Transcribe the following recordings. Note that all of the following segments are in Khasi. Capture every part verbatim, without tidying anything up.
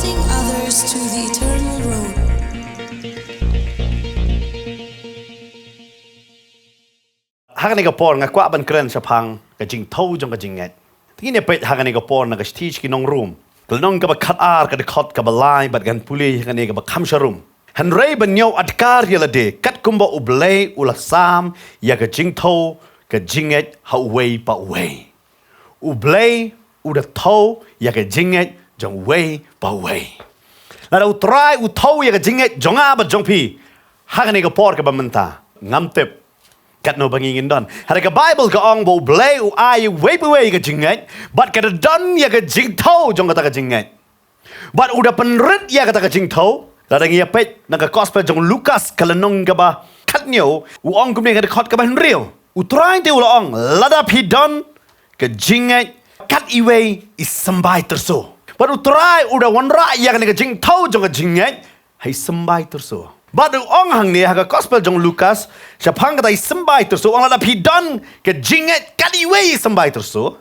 Leading others to the eternal road. Ha kane ka por nga kwah ban kren shaphang ka jingthew jong ka jingngeit. Te ngin ïa peit ha kane ka por na ka shithi sha ki nong Rom, ka lynnong kaba khatar, ka dkhot kaba lai, bad ngan pule ha kane kaba kham sharum. Hynrei ban ïoh adkar ïa lade katkum ba U Blei u la sam ïa ka jingthew ka jingngeit ha uwei pa uwei. U Blei u da thew ïa ka jingngeit jong uwei pa uwei. Lada U Trai u thew ïa ka jingngeit jong nga bad jong phi ha kane ka por kaba mynta, ngam tip katno ba ngi ngin don. Hynrei ka Baibl ka ong ba U Blei u ai uwei pa uwei ka jingngeit, bad ka da don ïa ka jingthew jong kata ka jingngeit. Bad u da pynrit ïa kata ka jingthew. Lada ngi ïa peit na ka Gospel jong Lukas, ka lynnong kaba khathynñiew, u ong kumne ha ka dkhot kaba hynriew. U Trai te u la ong, lada phi don ka jingngeit kat iwei i symbai tyrso. Bad U Trai u da wanrah ïa kane ka jingthew jong ka jingngeit ha i symbai tyrso. Bad u ong hangne ha ka Gospel jong Lukas, shaphang kata i symbai tyrso, u ong lada phi don ka jingngeit kat iwei i symbai tyrso.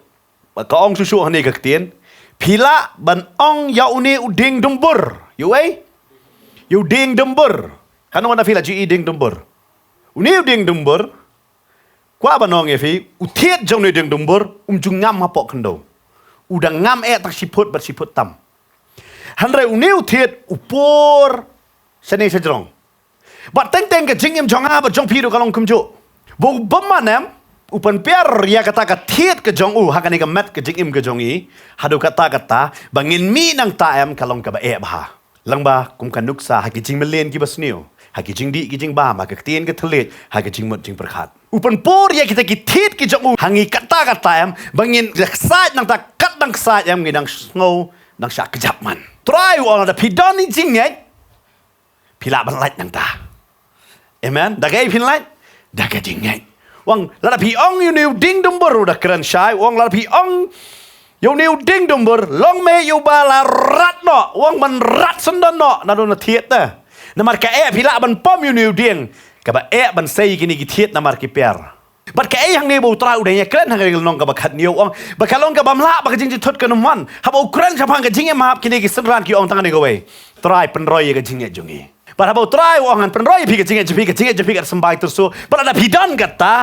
Bad ka ong shuh shuh hangne ka ktien, phi lah ban ong ïa une u dieng dumbur. Ïa uei? Ïa u dieng dumbur. Katno na phi la ju i dieng dumbur? Une u dieng dumbur, kwah ban ong ïa phi, u thied jong une u dieng dumbur um ju ngam hapoh khyndew. U da ngam eh tang shi phut bad shi phut tam. Hynrei une u thied u pur shane shajrong. Bad teng teng ka jingim jong nga bad jong phi ruh ka long kumjuh. Ba u bymman em u pynpher ïa kata ka thied ka jong u ha kane ka met ka jingim ka jong ngi, haduh katta katta ba ngin mih nangta em ka long kaba eh bha. Lyngba kum ka nuksa ha ki jingmlien kiba sniew, ha ki jingdih ki jingbam, ha ka ktien ka thylliej, ha ka jingmut jingpyrkhat. U pynpur ïa kita ki thied ki jong u ha ngi katta katta em, ba ngin ïa ksaid nangta, kat dang ksaid em ngi dang sngew dang shah kjap man. Trai u ong lada phi don i jingngeit, phi lah ban lait nangta. Amen. Da kaei phin lait? Da ka jingngeit. U ong lada phi ong ïa une u dieng dumbur, u da kren shai, u ong lada phi ong ïa une u dieng dumbur, long me ïa uba la rat noh, u ong ban rat syndon noh naduh na thied te. Namar ka eh phi lah ban pom ïa une u dieng kaba eh ban sei kine ki thied namar ki pher. Bad kaei hangne ba U Trai u dang ïa kren ha kane ka lynnong kaba khathynñiew, u ong ba ka long kaba ym lah ba ka jingjynthut kan ym wan. Haba u kren shaphang ka jingim hap, kine ki synran ki ong tang kane kawei, Trai pynroi ïa ka jingngeit jong ngi. Bad haba U Trai u ong ngan pynroi ïa phi ka jingngeit jong phi, ka jingngeit jong phi ka symbai tyrso, bad lada phi don kata,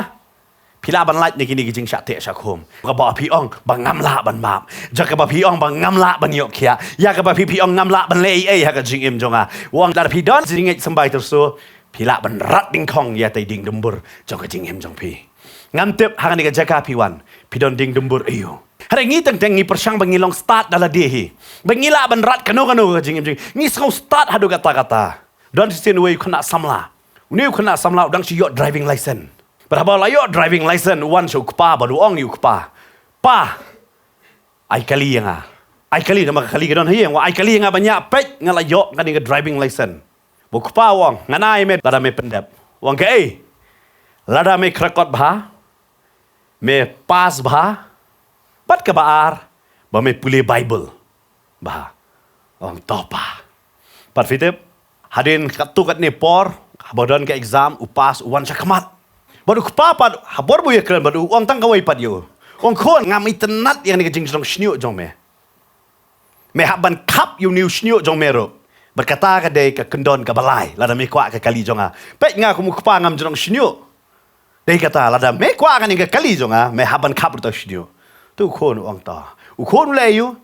phi lah ban lait na kine ki jingshah teh shah khum. Kaba phi ong ba ngam lah ban map, jaka ba phi ong ba ngam lah ban ïoh khiah, ïa kaba phi phi ong ngam lah ban leh ei ei ha ka jingim jong nga. U ong lada phi don jingngeit symbai tyrso, phi lah ban rat dyngkhong ïa tai dieng dumbur jong ka jingim jong phi. Ngam tip ha kane ka jaka phi wan, phi don dieng dumbur aiu. Hynrei ngi teng teng ngi pyrshang ba ngi long stad da lade hi, ba ngi lah ban rat kano kano ka jingim jong ngi. Ngi sngew stad haduh katta katta. Don shisien uwei u khynnah samla. Une u khynnah samla u dang shu ïoh driving license. Bad haba la ïoh driving license, u wan sha u kpa bad u ong ïa u kpa, pa, ai kali ïa nga. Ai kali, namar ka kali ka don hi, ïa nga, ai kali ïa nga ban ïa peit nga la ïoh kane ka driving license. Ba u kpa u ong, ngan ai me lada me pyndep. U ong kaei? Lada me kyrkot bha, me pass bha, bad kaba ar, ba me pule Bible bha. U ong to pa. Bad phi tip, hadien katto katne por, haba don ka exam, u pass, u wan shakhmat. Bad u kpa pat, ha bor ba u ïa kren bad u, u ong tang kawei pat ïa u. U ong khun, ngam itynnad ïa kane ka jingjrong shñiuh jong me. Me hap ban khap ïa une u shñiuh jong me ruh. Bad kata ka dei ka kyndon kaba lai lada me kwah ka kali jong nga. Peit nga kum u kpa ngam jrong shñiuh. Dei kata lada me kwah kane ka kali jong nga, me hap ban khap ruh uta u shñiuh. Te u khun u ong to. U khun u leh aiu?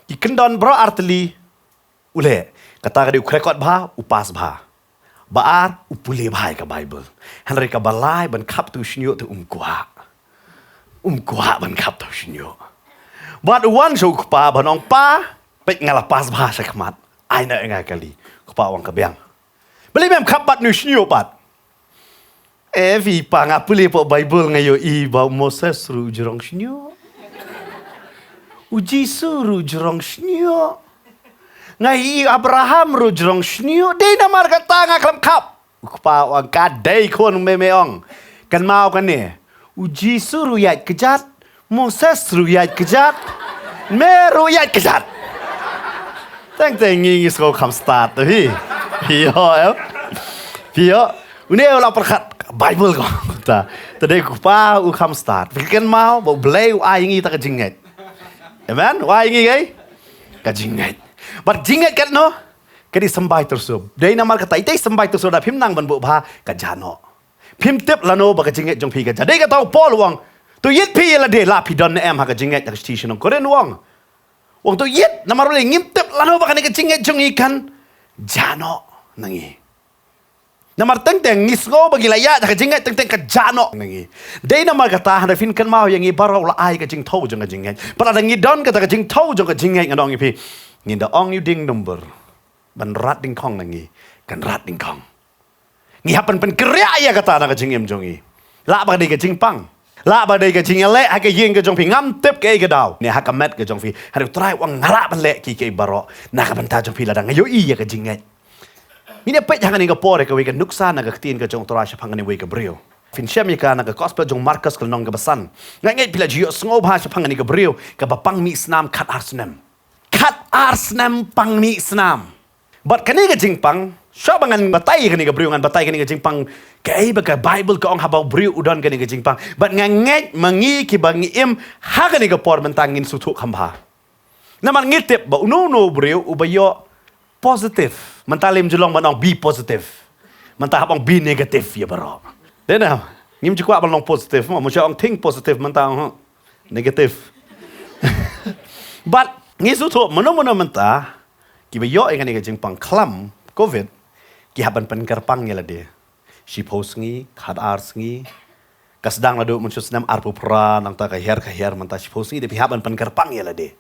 Ki kyndon baroh artylli u leh. Kata ka dei u kyrkot bha, u pass bha. Ba ar, u pule bha ïa ka Bible. Hynrei kaba lai ban khap uta u shñiuh te um kwah. Um kwah ban khap uta u shñiuh. Bad u wan sha u kpa ban ong pa, peit nga la pass bha shakhmat. Ai noh ïa nga kali. U kpa u ong ka biang. Balei mem khap pat une u shñiuh pat? Eh, phi pa, nga pule hapoh Bible nga ïohi ba u Moses ruh u jrong shñiuh. U Jisu ruh u jrong shñiuh. Nga ïohi Abraham ruh u jrong shñiuh. Dei namar kata nga khlem khap. U kpa u ong ka dei khun, me me ong. Kynmaw kane. U Jisu ruh u ïaid kjat. Moses ruh u ïaid kjat. Me ruh u ïaid kjat. Teng teng ngi ngi sngew kham stad te phi. Phi ïoh em? Phi ïoh? Une u la pyrkhat Bible ko. Ta. Te dei u kpa u kham stad. Phi kynmaw ba U Blei u ai ngi ta ka jingngeit. Amen. U ai ngi kaei? Ka jingngeit. Bad jingngeit katno? Ka dei symbai tyrshuh. Dei namar kata ita i symbai tyrshuh da phim nang ban buh bha ka jah noh. Phim tip lano ba ka jingngeit jong phi ka jah. Dei kata u Paul u ong, to ïit phi ïa lade la phi don ne em ha ka jingngeit, ha ka shithi shnong Korinth u ong. U ong to ïit namar balei ngim tip lano ba kane ka jingngeit jong ngi kan jah noh na ngi. Namar teng teng ngi sngew ba ngi la ïaid ha ka jingngeit teng teng ka jah noh na ngi. Dei namar kata hynrei phin kynmaw ïa ngi baroh u la ai ka jingthew jong ka jingngeit. Bad lada ngi don kata ka jingthew jong ka jingngeit ngan ong ïa phi, ngin da ong ïa u ding number ban rat dyngkhong na ngi, kan rat dyngkhong. Ngi hap ban pynkynriah ïa kata na ka jingim jong ngi. Lah ba dei ka jingpang, lah ba dei ka jingïaleh ha ka ïing ka jong phi, ngam tip kaei ka daw ne ha ka met ka jong phi. Hynrei u Trai u ong nga lah ban leh kiei kiei baroh na ka bynta jong phi lada nga ïohi ïa ka jingngeit. Ngin ïa peit ha kane ka por ïa kawei ka nuksa na ka ktien ka jong u Trai shaphang kane wei ka briew. Phin shem ïa ka na ka gospel jong u Markos ka lynnong kaba san. Nga ngeit phi la ju ïohsngew bha shaphang kane ka briew kaba pang mih snam khat ar snem. Khat ar snem pang mih snam. Bad kane ka jingpang, shuwa ba ngan batai ïa kane ka briew ngan batai kane ka jingpang kaei ba ka Baibl ka ong haba u briew u don kane ka jingpang. Bad nga ngeit ma ngi kiba ngi im ha kane ka por mynta ngin sngewthuh kham bha. Namar ngi tip ba uno uno u briew uba ïoh positive. Mynta lem ju long ban ong be positive. Mynta hap ong be negative ïa baroh. Dei na, ngim ju kwah ban long positive mo, mo shu ong think positive mynta ong negative. Bad ngi sngewthuh mano mano mynta kiba ïoh ïa kane ka jingpang khlam covid ki hap ban pynkyrpang ïa lade. Shiphew sngi, khat ar sngi. Ka sdang naduh mynshuwa snem arphew phra nangta ka hiar ka hiar mynta shiphew sngi da phi hap ban pynkyrpang ïa lade.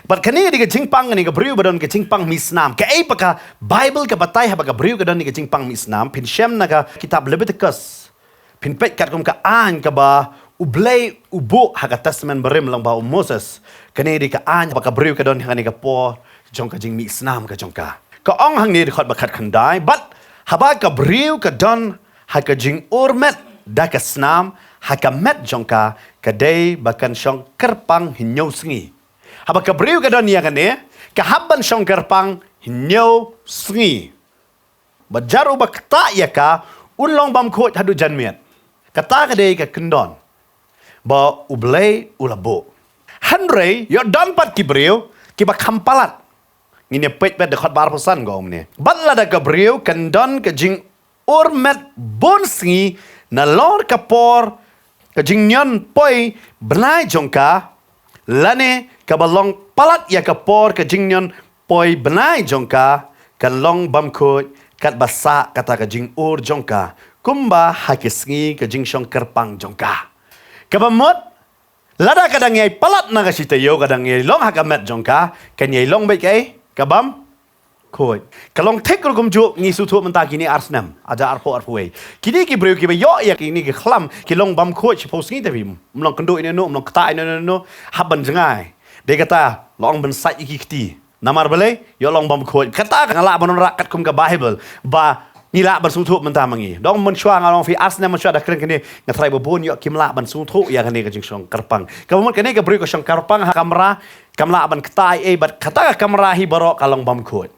Bad kane ka dei ka jingpang kane ka briew ba don ka jingpang mih snam. Kaei ba ka Baibl ka batai haba ka briew ka don ka jingpang mih snam. Phin shem na ka kitab Leviticus. Phin peit katkum ka aiñ kaba U Blei u buh ha ka Testament Barim lyngba u Moses. Kane dei ka aiñ ba ka briew ka don ha kane ka por jong ka jingmih snam ka jong ka. Ka ong hangne dkhot ba khatkhyndai, bad haba ka briew ka don ha ka jingurmet da ka snam ha ka met jong ka, ka dei ba kan shong kyrpang hynñiew sngi. Haba ka briew ka don ïa kane, ka hap ban shong kyrpang hynñiew sngi. Bad jar uba ktah ïa ka un long bymkhuid haduh janmiet. Kata ka dei ka kyndon ba U Blei u la buh. Hynrei ïoh don pat ki briew kiba kham palat. Ngin ïa peit pat dkhot ba arphew san ka ong kumne. Bad lada ka briew kan don ka jingurmet bun sngi nalor ka por ka jingñion poi bnai jong ka, lane kaba long palat ïa ka por ka jingñion poi bnai jong ka, kan long bymkhuid katba sah kata ka jingur jong ka, kumba ha ki sngi ka jingshong kyrpang jong ka. Kaba mut, lada ka dang ïai palat na ka shi taïew, ka dang ïai long ha ka met jong ka, kan ïai long beit kaei? Ka bym khuid. Ka long thik ruh kumjuh ngi sngewthuh mynta kine ar snem, hajar arphew arphew wei. Kine ki briew kiba ïoh ïa kine ki khlam, ki long bymkhuid shiphew sngi te bym. Ym long kynduh ïano ïano, ym long ktah ïano ïano, hap ban jngai. Dei kata, la ong ban sait ïa ki kti. Namar balei, ïoh long bymkhuid. Kata ka nga lah ban wanrah katkum ka Baibl. Ba ngi lah ban sngewthuh mynta ma ngi. Dang mynshuwa nga ong phi ar snem mynshuwa da kren kane, nga tharai ba bun ïoh kim lah ban sngewthuh ïa kane ka jingshong kyrpang. Kaba mut kane ka briew ka shong kyrpang ha kamra, kam lah ban ktah ei ei bad kata ka kamra hi baroh ka long bymkhuid.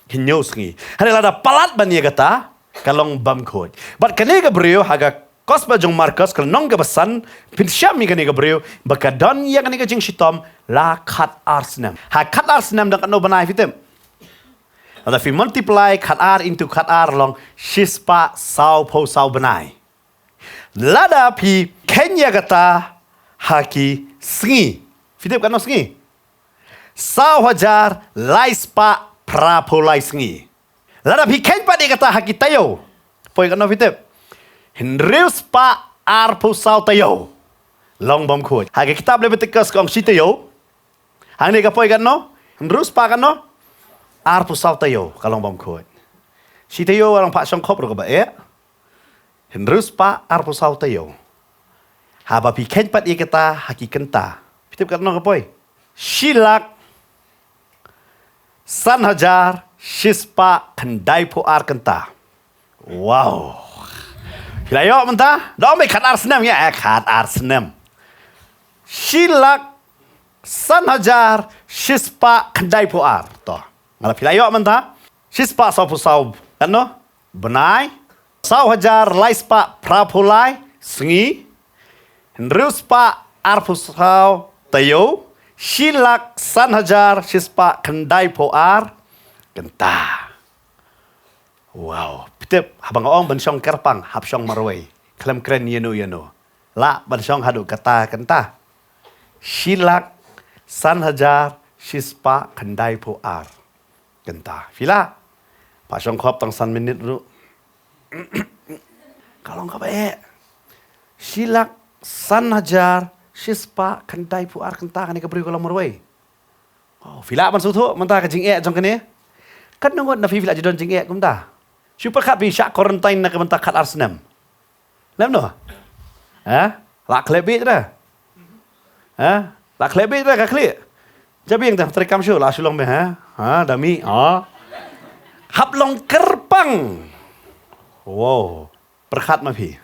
Hynñiew sngi. Hynrei lada palat ban ïa kata, ka long bymkhuid. Bad kane ka briew ha ka gospel jong u Markos ka lynnong kaba san, phin shem ïa kane ka briew ba ka don ïa kane ka jingshitom la khat ar snem. Ha khat ar snem dang katno bnai phi tip? Lada phi multiply khat ar into khat ar long shispah sawphew saw bnai. Lada phi kheiñ ïa kata ha ki sngi. Phi tip katno sngi? Saw hajar lai spah phraphew lai sngi. Lada phi kheiñ pat ïa kata ha ki taïew. Poi katno phi tip? Hynriew spah arphew saw taïew. Long bymkhuid. Ha ka kitab Leviticus ka ong shi taïew. Hangne ka poi katno? Hynriew spah katno? Arphew saw taïew ka long bymkhuid. Shi taïew ka long phah shongkhop ruh kaba eh. Hynriew spah arphew saw taïew. Haba phi kheiñ pat ïa kata ha ki kynta. Phi tip katno ka poi? Shi lak san hajar shispah khyndaiphew ar kynta. Wow. Phi la ïoh mynta? Dang mih khat ar snem ïa, eh, khat ar snem. Shi lak san hajar shispah khyndaiphew ar. To. Nga la phi la ïoh mynta? Shispah sawphew saw. Katno? Bnai. Saw hajar lai spah phraphew lai sngi. Hynriew spah arphew saw taïew. Shi lak san hajar shi spah khyndai phew ar kynta. Wow, phi tip, haba nga ong ban shong kyrpang, hap shong marwei. Khlem kren ïano ïano. Lah ban shong haduh kata kynta. Shi lak san hajar shi spah khyndai phew ar kynta. Phi lah? Phah shong khop tang san minit ruh. Ka long kaba eh. Shi lak san hajar shi spah khyndai phew ar kynta, kane ka briew ka long marwei. Oh, phi lah ban sngewthuh mynta ka jingeh jong kane? Katno ngut na phi, phi lah ju don jingeh kumta? Shu pyrkhat phi shah quarantine na ka bynta khat ar snem. Lem noh? Ha? Lah khleh bit dah. Ha? Lah khleh bit dah ka khlieh. Jabieng dah treikam shu, lah shu long beit, ha? Ha, da mih, ha? Hap long kyrpang. Wow. Pyrkhat ma phi.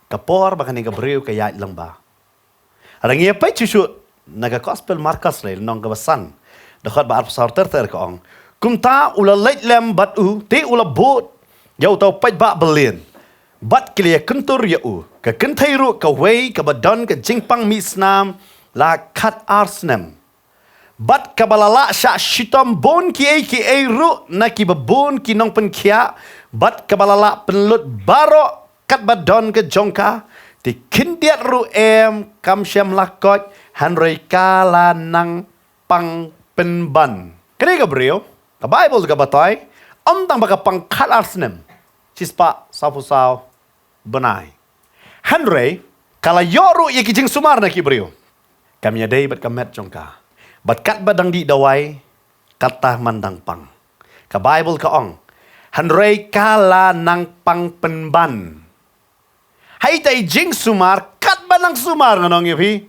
Ka por ba kane ka briew ka ïaid lyngba. Haba ngi ïa peit shuh shuh na ka Gospel Markos, lynnong kaba san, dkhot ba arphew saw ter ter, ka ong: Kumta u la leit lem bad u, te u la bud ïa uta u paidbah byllien, bad ki la ïakyntur ïa u. Ka kynthei ruh kawei kaba don ka jingpang mih snam la khat ar snem, bad kaba la lah shah shitom bun kiei kiei ruh na kiba bun ki nongpynkhiah, bad kaba la lah pynlut baroh katba don ka jong ka. Te khyndiat ruh em, kam shym la koit, hynrei ka la nang pang pynban. Kane ka briew, ka Baibl ka batai, ym tang ba ka pang khat ar snem, shi spah saw phew saw bnai, hynrei ka la ïoh ruh ïa ki jingsumar na ki briew. Kam ïadei bad ka met jong ka, bad katba dang dih dawai, kata man dang pang. Ka Baibl ka ong, hynrei ka la nang pang pynban. Ha ita i jingsumar, katba nang sumar, ngan ong ïa phi,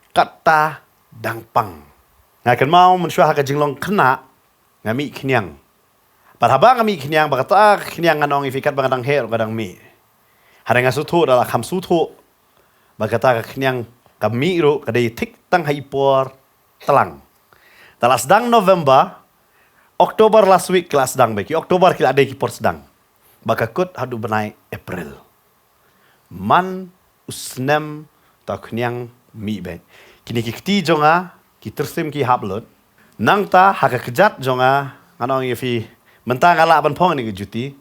kata dang pang. Nga kynmaw mynshuwa ha ka jinglong khynnah, nga mih khñiang. Bad haba nga mih khñiang, ba kata ka khñiang, ngan ong ïa phi, katba nga dang heh ruh ka dang mih. Hynrei nga sngewthuh da la kham sngewthuh ba kata ka khñiang ka mih ruh ka dei thik tang ha i por tlang. Da la sdang November, October last week ka la sdang beit, ki October ki la dei ki por sdang. Ba ka kut haduh bnai April. Man u snem ta khñiang mih beit. Kine ki kti jong nga, ki tyrsim ki hap lut. Nangta ha ka kjat jong nga, ngan ong ïa phi, mynta nga lah ban phong ïa kane ka juti,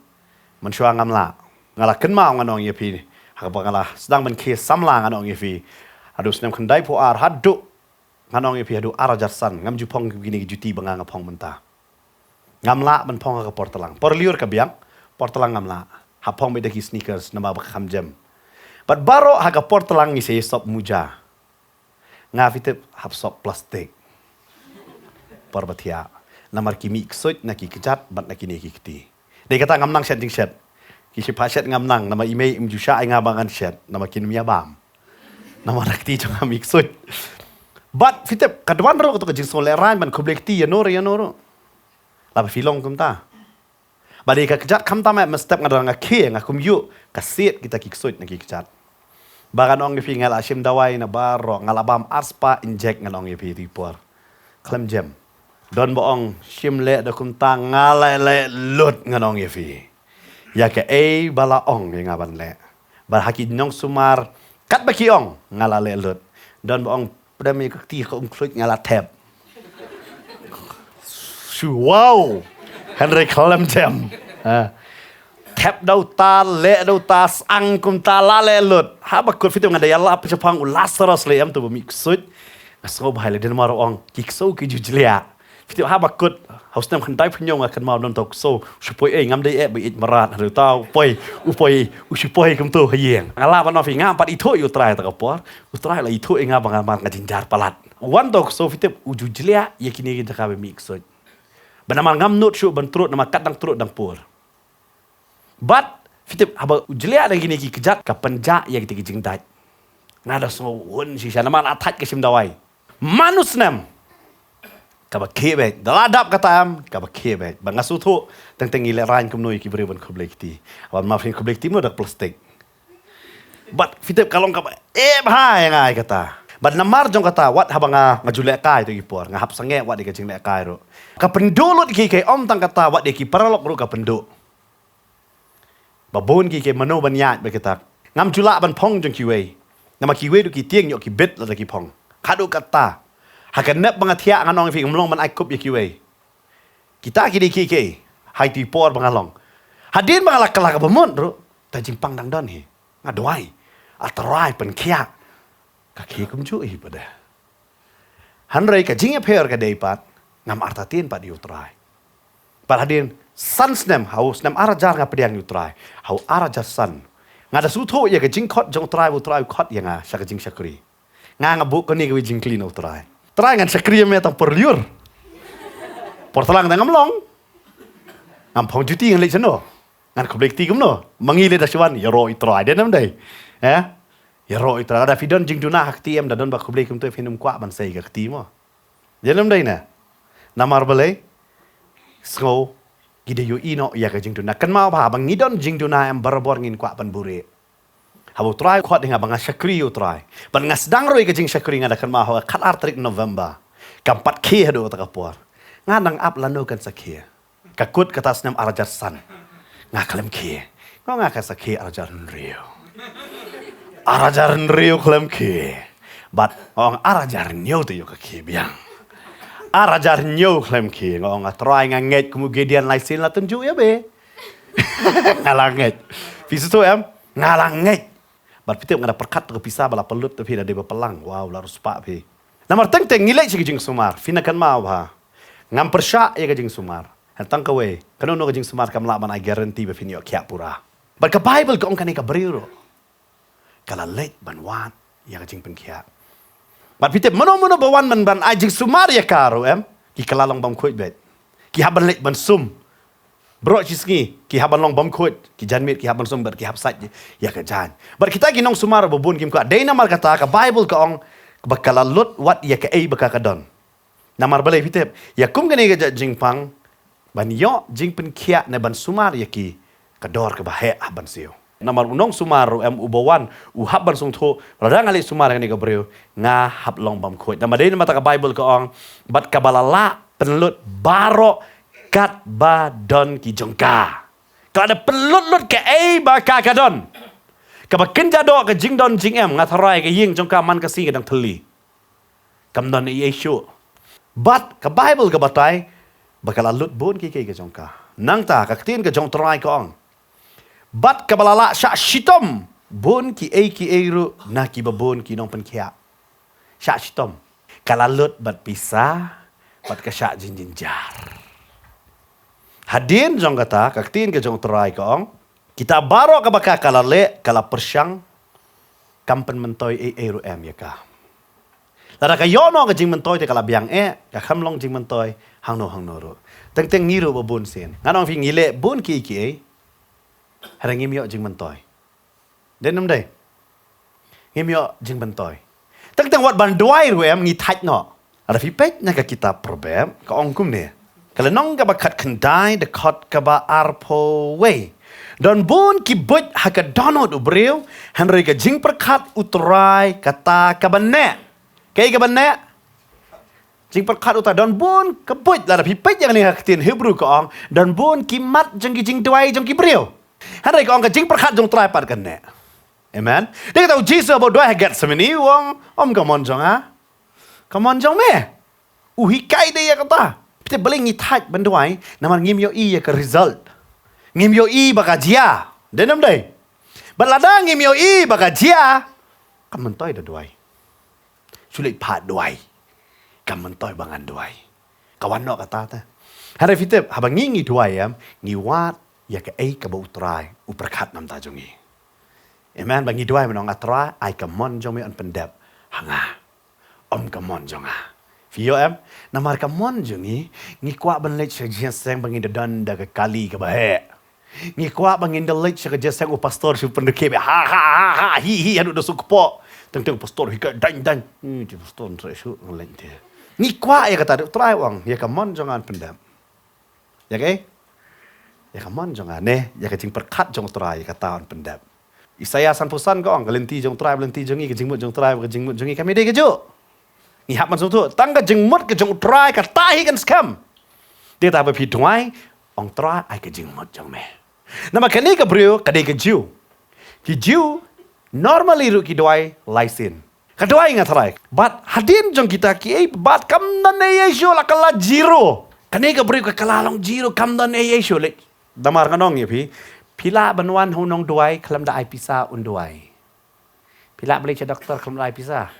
mynshuwa ngam lah. Nga la kynmaw, ngan ong ïa phi, ha kaba nga la sdang ban khie samla, ngan ong ïa phi, haduh snem khyndai phew ar haduh, ngan ong ïa phi, haduh ar hajar san, ngam ju phong kine ki juti ba nga nga phong mynta. Ngam lah ban phong ha ka por tlang. Por lyiur ka biang, por tlang ngam lah. Hap phong beit da ki sneakers, namar ba kham jem. Bad baroh ha ka por tlang ngi sa ïa sop muja. Nga, phi tip, hap sop plastik. Por ba thiah. Namar ki mih ksuid na ki kjat bad na kine ki kti. Dei kata ngam nang shet jingshet. Ki shiphah shet ngam nang, namar i mei im ju shah ïa nga ba ngan shet, namar kin ym ïa bam. Namar na kti jong nga mih ksuid. Bad phi tip, ka duwan ruh kato ka jingsngew lehraiñ ban khublei kti ïano ruh ïano ruh. Lada phi long kumta. Ba dei ka kjat khamtam eh, mynstep nga dang nga khie, nga khum ïuh ka siat kita ki ksuid na ki kjat. Ba ngan ong ïa phi, nga la shim dawai na baroh, nga la bam arspah injek, ngan ong ïa phi, ri por. Khlem jem. Don ba ong, shim leh da kumta, nga la leh lut, ngan ong ïa phi. Ïa kaei ba la ong ïa nga ban leh. Ba ha ki nongsumar, katba ki ong, nga la leh lut. Don ba ong, pdem ïa ka kti ka umkhluit, nga la thep. Shu wow. Hynrei khlem jem. Ha. Thep da uta, leh da uta, sang kumta, la leh lut. Haba kut, phi tip, nga da ïalap shaphang u Lazarus lei em, uto ba mih ksuid. Nga sngewbha lei, dei namar ong, ki ksew ki ju jliah. Phi tip, haba kut ha u snem khyndai phew hynñiew, nga kynmaw, don uta u ksew, u shu poi ei, ngam dei eh ba ïeit mrad, haduh uta u poi, u poi, u shu poi kumto ha ïing. Nga lah ban ong ïa phi, ngam pat ithuh ïa U Trai ha kata ka por. U Trai la ithuh ïa nga ba nga, nga jynjar palat. Wan uta u ksew, phi tip, u ju jliah ïa kine ki jaka ba mih ksuid. Ba namar ngam nud shuh ban trud, namar kat dang trud dang pur. Bad phi tip, haba u jliah da kine ki kjat, ka pynjah ïa kita ki jingdait. Nga da sngew hun shisha, namar la thait ka shim dawai. Man u snem, kaba khie beit. Da la dap kata em, kaba khie beit. Ba nga sngewthuh, teng teng ngi lehraiñ kumno ïa ki briew ban khublei kti. Ban ma phin khublei kti kumno, da plastik. Bad phi tip, ka long kaba eh bha ïa nga ïa kata. Bad namar jong kata, wat haba nga, nga ju lehkai, to ki por nga hap sangeh wat ïa ka jinglehkai ruh. Ka pynduh lut ki, ka ym tang kata, wat ïa ki paralok ruh ka pynduh. Ba bun ki, ki mano ban ïaid ba kita. Ngam ju lah ban phong jong kiwei. Namar kiwei ruh ki tieng ïoh ki bit lada ki phong. Haduh kata, Ha ka nep ba nga thiah ngan ong ïa phi ngam long ban ai kup ïa kiwei. Kita ki dei ki ki. Hai ti por ba nga long. Hadien ba nga la kylla kaba mut ruh, ta jingpang dang don hi. Nga duwai, A Trai pynkhiah. Ka khie kumjuh hi pat de. Hynrei ka jingïapher ka dei pat, ngam artatien pat ïa U Trai. Pat hadien san snem, ha u snem ar hajar nga pdiang ïa U Trai. Ha u ar hajar san, nga da sngewthuh ïa ka jingkhot jong U Trai, U Trai u khot ïa nga sha ka jingshakri. Nga nga buh kane kawei jingkylli na U Trai. Trai, ngan shakri ïa me tang por lyiur. Por tlang te ngam long. Ngam phong juti, ngan leit shano? Ngan khublei kti kumno? Ma ngi leit da shuwa, ïaroh ïa U Trai, dei ne ym dei? Eh? Ïaroh ïa U Trai. Lada phi don jingduna ha kti em, da don ba khublei kumto, phin ym kwah ban sei ka kti mo. Dei ne ym dei ne? Namar balei? Sngew, ngi da ïohi noh ïa ka jingduna. Kynmaw bha, ba ngi don jingduna em, barabor ngin kwah ban buhrieh. Haba U Trai u khot ïa nga ba ngan shakri ïa U Trai, ban nga sdang ruh ïa ka jingshakri, nga da kynmaw ha ka khatar tarik November. Kam pat khie haduh kata ka por. Nga nang ap lano kan sa khie. Ka kut kata snem ar hajar san. Nga khlem khie. Nga ong nga kan sa khie ar hajar hynriew. Ar hajar hynriew khlem khie. Bad nga ong ar hajar hynñiew te ïoh ka khie biang. Ar hajar hynñiew khlem khie. Nga ong, A Trai, nga ngeit kum u Gideon, lai sien la tynjuh ïa me. Nga la ngeit. Phi sngewthuh em? Nga la ngeit. Bad phi tip nga da pyrkhat to ka pisa ba la pynlut to phi, da dei ba pynlang. Wow, la riewspah phi. Namar teng teng ngi leit sha ka jingsumar. Phin ïa kynmaw bha. Ngam pyrshah ïa ka jingsumar. Hynrei tang kawei, kano kano ka jingsumar kam lah ban ai guarantee ba phin ïoh khiah pura. Bad ka Bible ka ong kane ka briew ruh ka la leit ban wad ïa ka jingpynkhiah. Bad phi tip, mano mano ba wan ban, ban ai jingsumar ïa ka ruh em, ki kylla long bymkhuid beit. Ki hap ban leit ban sum. Baroh shi sngi ki hap ban long bymkhuid, ki janmiet ki hap ban sum bad ki hap sait ïa ka jaiñ. Bad kita ki nongsumar ba bun kim kwah. Dei namar kata ka Bible ka ong ba ka la lut wat ïa kaei ba ka ka don. Namar balei phi tip? Ïa kum kane ka jait jingpang, ban ïoh jingpynkhiah ne ban sumar ïa ki, ka dor kaba heh hap ban siew. Namar u nongsumar ruh em uba wan, u hap ban sngewthuh, lada nga leit sumar ïa kane ka briew, nga hap long bymkhuid. Namar dei namar kata ka Bible ka ong, bad kaba la lah pynlut baroh katba don ki jong ka. Ka la da pynlut lut kaei ba ka ka don. Kaba kynja doh ka jingdon jingem, nga tharai ka ïing jong ka man ka sngi ka dang thylli. Kam don ei ei shuh. Bad ka Bible ka batai ba ka la lut bun kiei kiei ka jong ka. Nangta ka ktien ka jong U Trai ka ong, bad kaba la lah shah shitom bun kiei kiei ruh na kiba bun ki nongpynkhiah. Shah shitom. Ka la lut bad pisa, bad ka shah jingjynjar. Hadien jong kata, ka ktien ka jong U Trai ka ong, kita baroh kaba ka ka la leh, ka la pyrshang, kam pynmyntoi ei ei ruh em ïa ka. Lada ka ïoh noh ka jingmyntoi te ka la biang eh, ka kham long jingmyntoi hangno hangno ruh. Teng teng ngi ruh ba bun sien, ngan ong phi, ngi leh bun kiei kiei, hynrei ngim ïoh jingmyntoi. Dei ne ym dei? Ngim ïoh jingmyntoi. Teng teng wat ban duwai ruh em ngi thait noh. Lada phi peit na ka kitab Proverb, ka ong kumne. Ka lynnong kaba khatkhyndai, dkhot kaba arphew wei. Don bun ki buit ha ka dohnud u briew, hynrei ka jingpyrkhat U Trai kata kaba neh. Kaei kaba neh? Jingpyrkhat U Trai. Don bun ka buit, lada phi peit ïa kane ha ka ktien Hebrew ka ong, don bun ki mat jong ki jingduwai jong ki briew. Hynrei ka ong ka jingpyrkhat jong U Trai pat ka neh. Amen. Dei kata u Jisu haba u duwai ha Gethsemane u ong, ym ka mon jong nga, ka mon jong me. U hikai de ïa kata. Phi tip balei ngi thait ban duwai? Namar ngim ïohi ïa ka result. Ngim ïohi ba ka jia. Dei ne ym dei? Bad lada ngim ïohi ba ka jia, kam myntoi da duwai. Shu leit phah duwai. Kam myntoi ba ngan duwai. Ka wan noh kata te. Hynrei phi tip, haba ngi ngi duwai em, ngi wad ïa kaei kaba U Trai u pyrkhat na ka bynta jong ngi. Amen. Ba ngi duwai ban ong, A Trai, ai ka mon jong me yn pyndep ha nga, ym ka mon jong nga. Phi ïoh em? Namar ka mon jong ngi, ngi kwah ban leit sha ka jingïaseng ba ngin da don da ka kali kaba heh. Ngi kwah ba ngin da leit sha ka jingïaseng u pastor shu pynduh kep, ha ha ha ha, hi hi, haduh da shu kpoh. Teng teng u pastor hikai dang dang. Hmm, te pastor ntreh shu ngan leit te. Ngi kwah ïa kata, U Trai u ong, ïa ka mon jong nga yn pyndep. Ïa kaei? Ïa ka mon jong nga, ne, ïa ka jingpyrkhat jong U Trai, ïa kata yn pyndep. Isaïah sanphew san ka ong, ka lynti jong U Trai bad lynti jong ngi, ka jingmut jong U Trai bad ka jingmut jong ngi, kam dei kajuh. Ngi hap ban sngewthuh, tang ka jingmut ka jong U Trai kata hi kan skhem. Dei kata ba phi duwai, ong, Trai ai ka jingmut jong me. Namar kane ka briew ka dei ka Jiw. Ki Jiw normally ruh ki duwai lai sien. Ka duwai nga tharai. Bad hadien jong kita kiei pat kam don ei ei shuh, la kylla zero. Kane ka briew ka kylla long zero, kam don ei ei shuh leh. Namar nga ong ïa phi, phi lah ban wan ha u nongduwai khlem da ai pisa un duwai. Phi lah ban leit sha doktor khlem da ai pisa.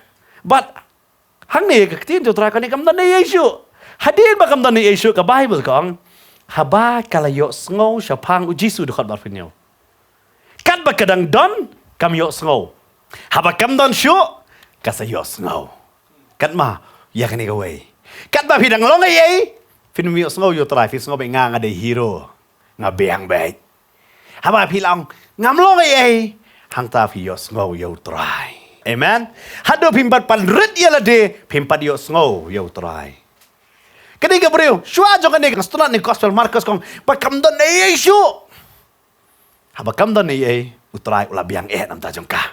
Bad hangne ka ktien jong u Trai ka ong kam don ei ei shuh. Hadien ba kam don ei ei shuh, ka Baibl ka ong, haba ka la ïohsngew shaphang u Jisu, dkhot ba arphew hynñiew. Katba ka dang don, kam ïohsngew. Haba kam don shuh, ka sa ïohsngew. Katba, ïa kane kawei. Katba phi dang long ei ei, phin ym ïohsngew ïa u Trai, phi sngew beit nga, nga dei hero. Nga biang beit. Haba phi la ong, ngam long ei ei, hangta phi ïohsngew ïa u Trai. Amen. Haduh phim pat pynrit ïa lade, phim pat ïohsngew ïa u Trai. Kane ka briew, shuwa jong kane ka sngewtynnat na ka gospel Markos ka ong, ba kam don ei ei shuh. Haba kam don ei ei, u Trai u la biang eh na ka bynta jong ka.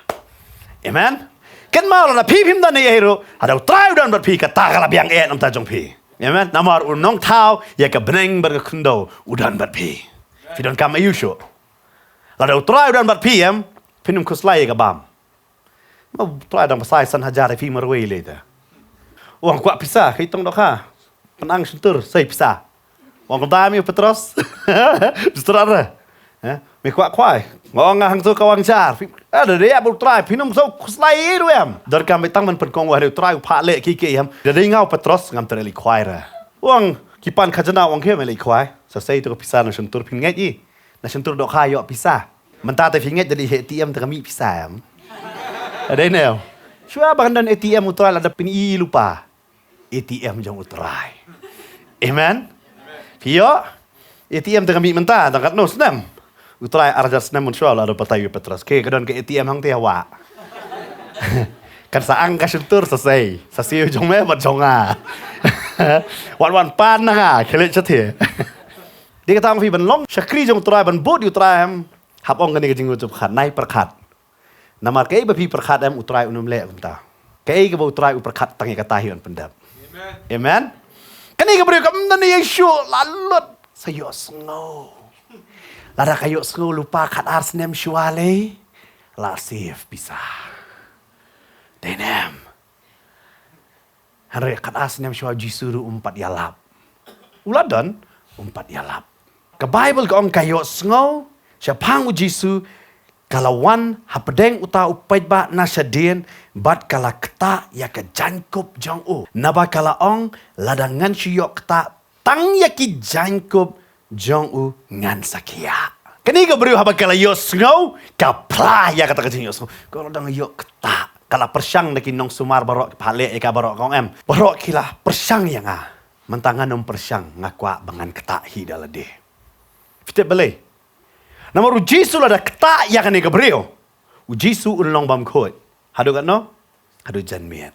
Amen. Kynmaw lada phi phim don ei ei ruh, lada u Trai u don bad phi, kata ka la biang eh na ka bynta jong phi. Amen. Namar u nongthaw ïa ka bneng bad ka khyndew u don bad phi. Phi donkam aïu shuh? Lada u Trai u don bad phi em, phin ym khuslai ïa ka bam. Ma u Trai dang ba sai san hajar ïa phi marwei lei te. U ong kwah pisa, ka itong dohkha. Pynang shyntur, sei pisa. U ong kumta me u Petros. Petros re. Eh, me kwah kwai. Nga ong nga hangto ka wang jar. Phi, eh, da dei ïa u Trai, phin ym sngew khuslai ïa u em. Donkam beit tang ban pynkong wah u Trai u phah leh ki ki em. Da dei nga u Petros ngam treh leit khwai re. U ong ki pan khajna, u ong ki me leit khwai. Sa sei to ka pisa na shyntur, phin ngeit i. Na shyntur dohkha ïoh pisa. Mynta te phi ngeit da dei A T M te ka mih pisa em. Dei ne em. Shuwa ba kan don A T M u Trai la da pyni lypa. A T M jong u Trai. Amen. Phi ïoh? A T M te ka mih mynta, tang katno snem. U Trai ar hajar snem mynshuwa la da batai ïa u Petros. Ke ka don ka A T M hangte hawa. Kan sa ang ka shyntur sa sei. Sa sei jong me bad jong nga. Wan wan pan na nga, khlem shatei. Dei kata ong phi ban long shakri jong u Trai, ban bud ïa u Trai em. Hap ong kane ka jingmut jong pyrkhat, nai pyrkhat. Namar kaei ba phi pyrkhat em u Trai un ym leh kumta. Kaei kaba u Trai u pyrkhat tang ïa kata hi un pyndep. Amen. Amen. Kane ka briew kam don ei ei shuh, la lut sa ïohsngew. Lada ka ïohsngew lypa khat ar snem shuwa lei, la save pisa. Dei ne em. Hynrei khat ar snem shuwa u Jisu ruh um pat ïalap. U la don, um pat ïalap. Ka Baibl ka ong ka ïohsngew shaphang u Jisu, ka la wan hapdeng uta u paidbah na shadien, bad ka la ktah ïa ka jaiñkup jong u. Naba ka la ong, lada ngan shu ïoh ktah tang ïa ki jaiñkup jong u ngan sa khiah. Kane ka briew haba ka la ïohsngew, ka phla ïa kata ka jingïohsngew. Ka la dang ïoh ktah, ka la pyrshang da ki nongsumar baroh, ki phah leh ïa ka baroh, ka ong em. Baroh ki la pyrshang ïa nga. Mynta ngan ym pyrshang, nga kwah ba ngan ktah hi da lade. Phi tip balei? Namar u Jisu lada ktah ïa kane ka briew, u Jisu un long bymkhuid. Haduh katno? Haduh janmiet.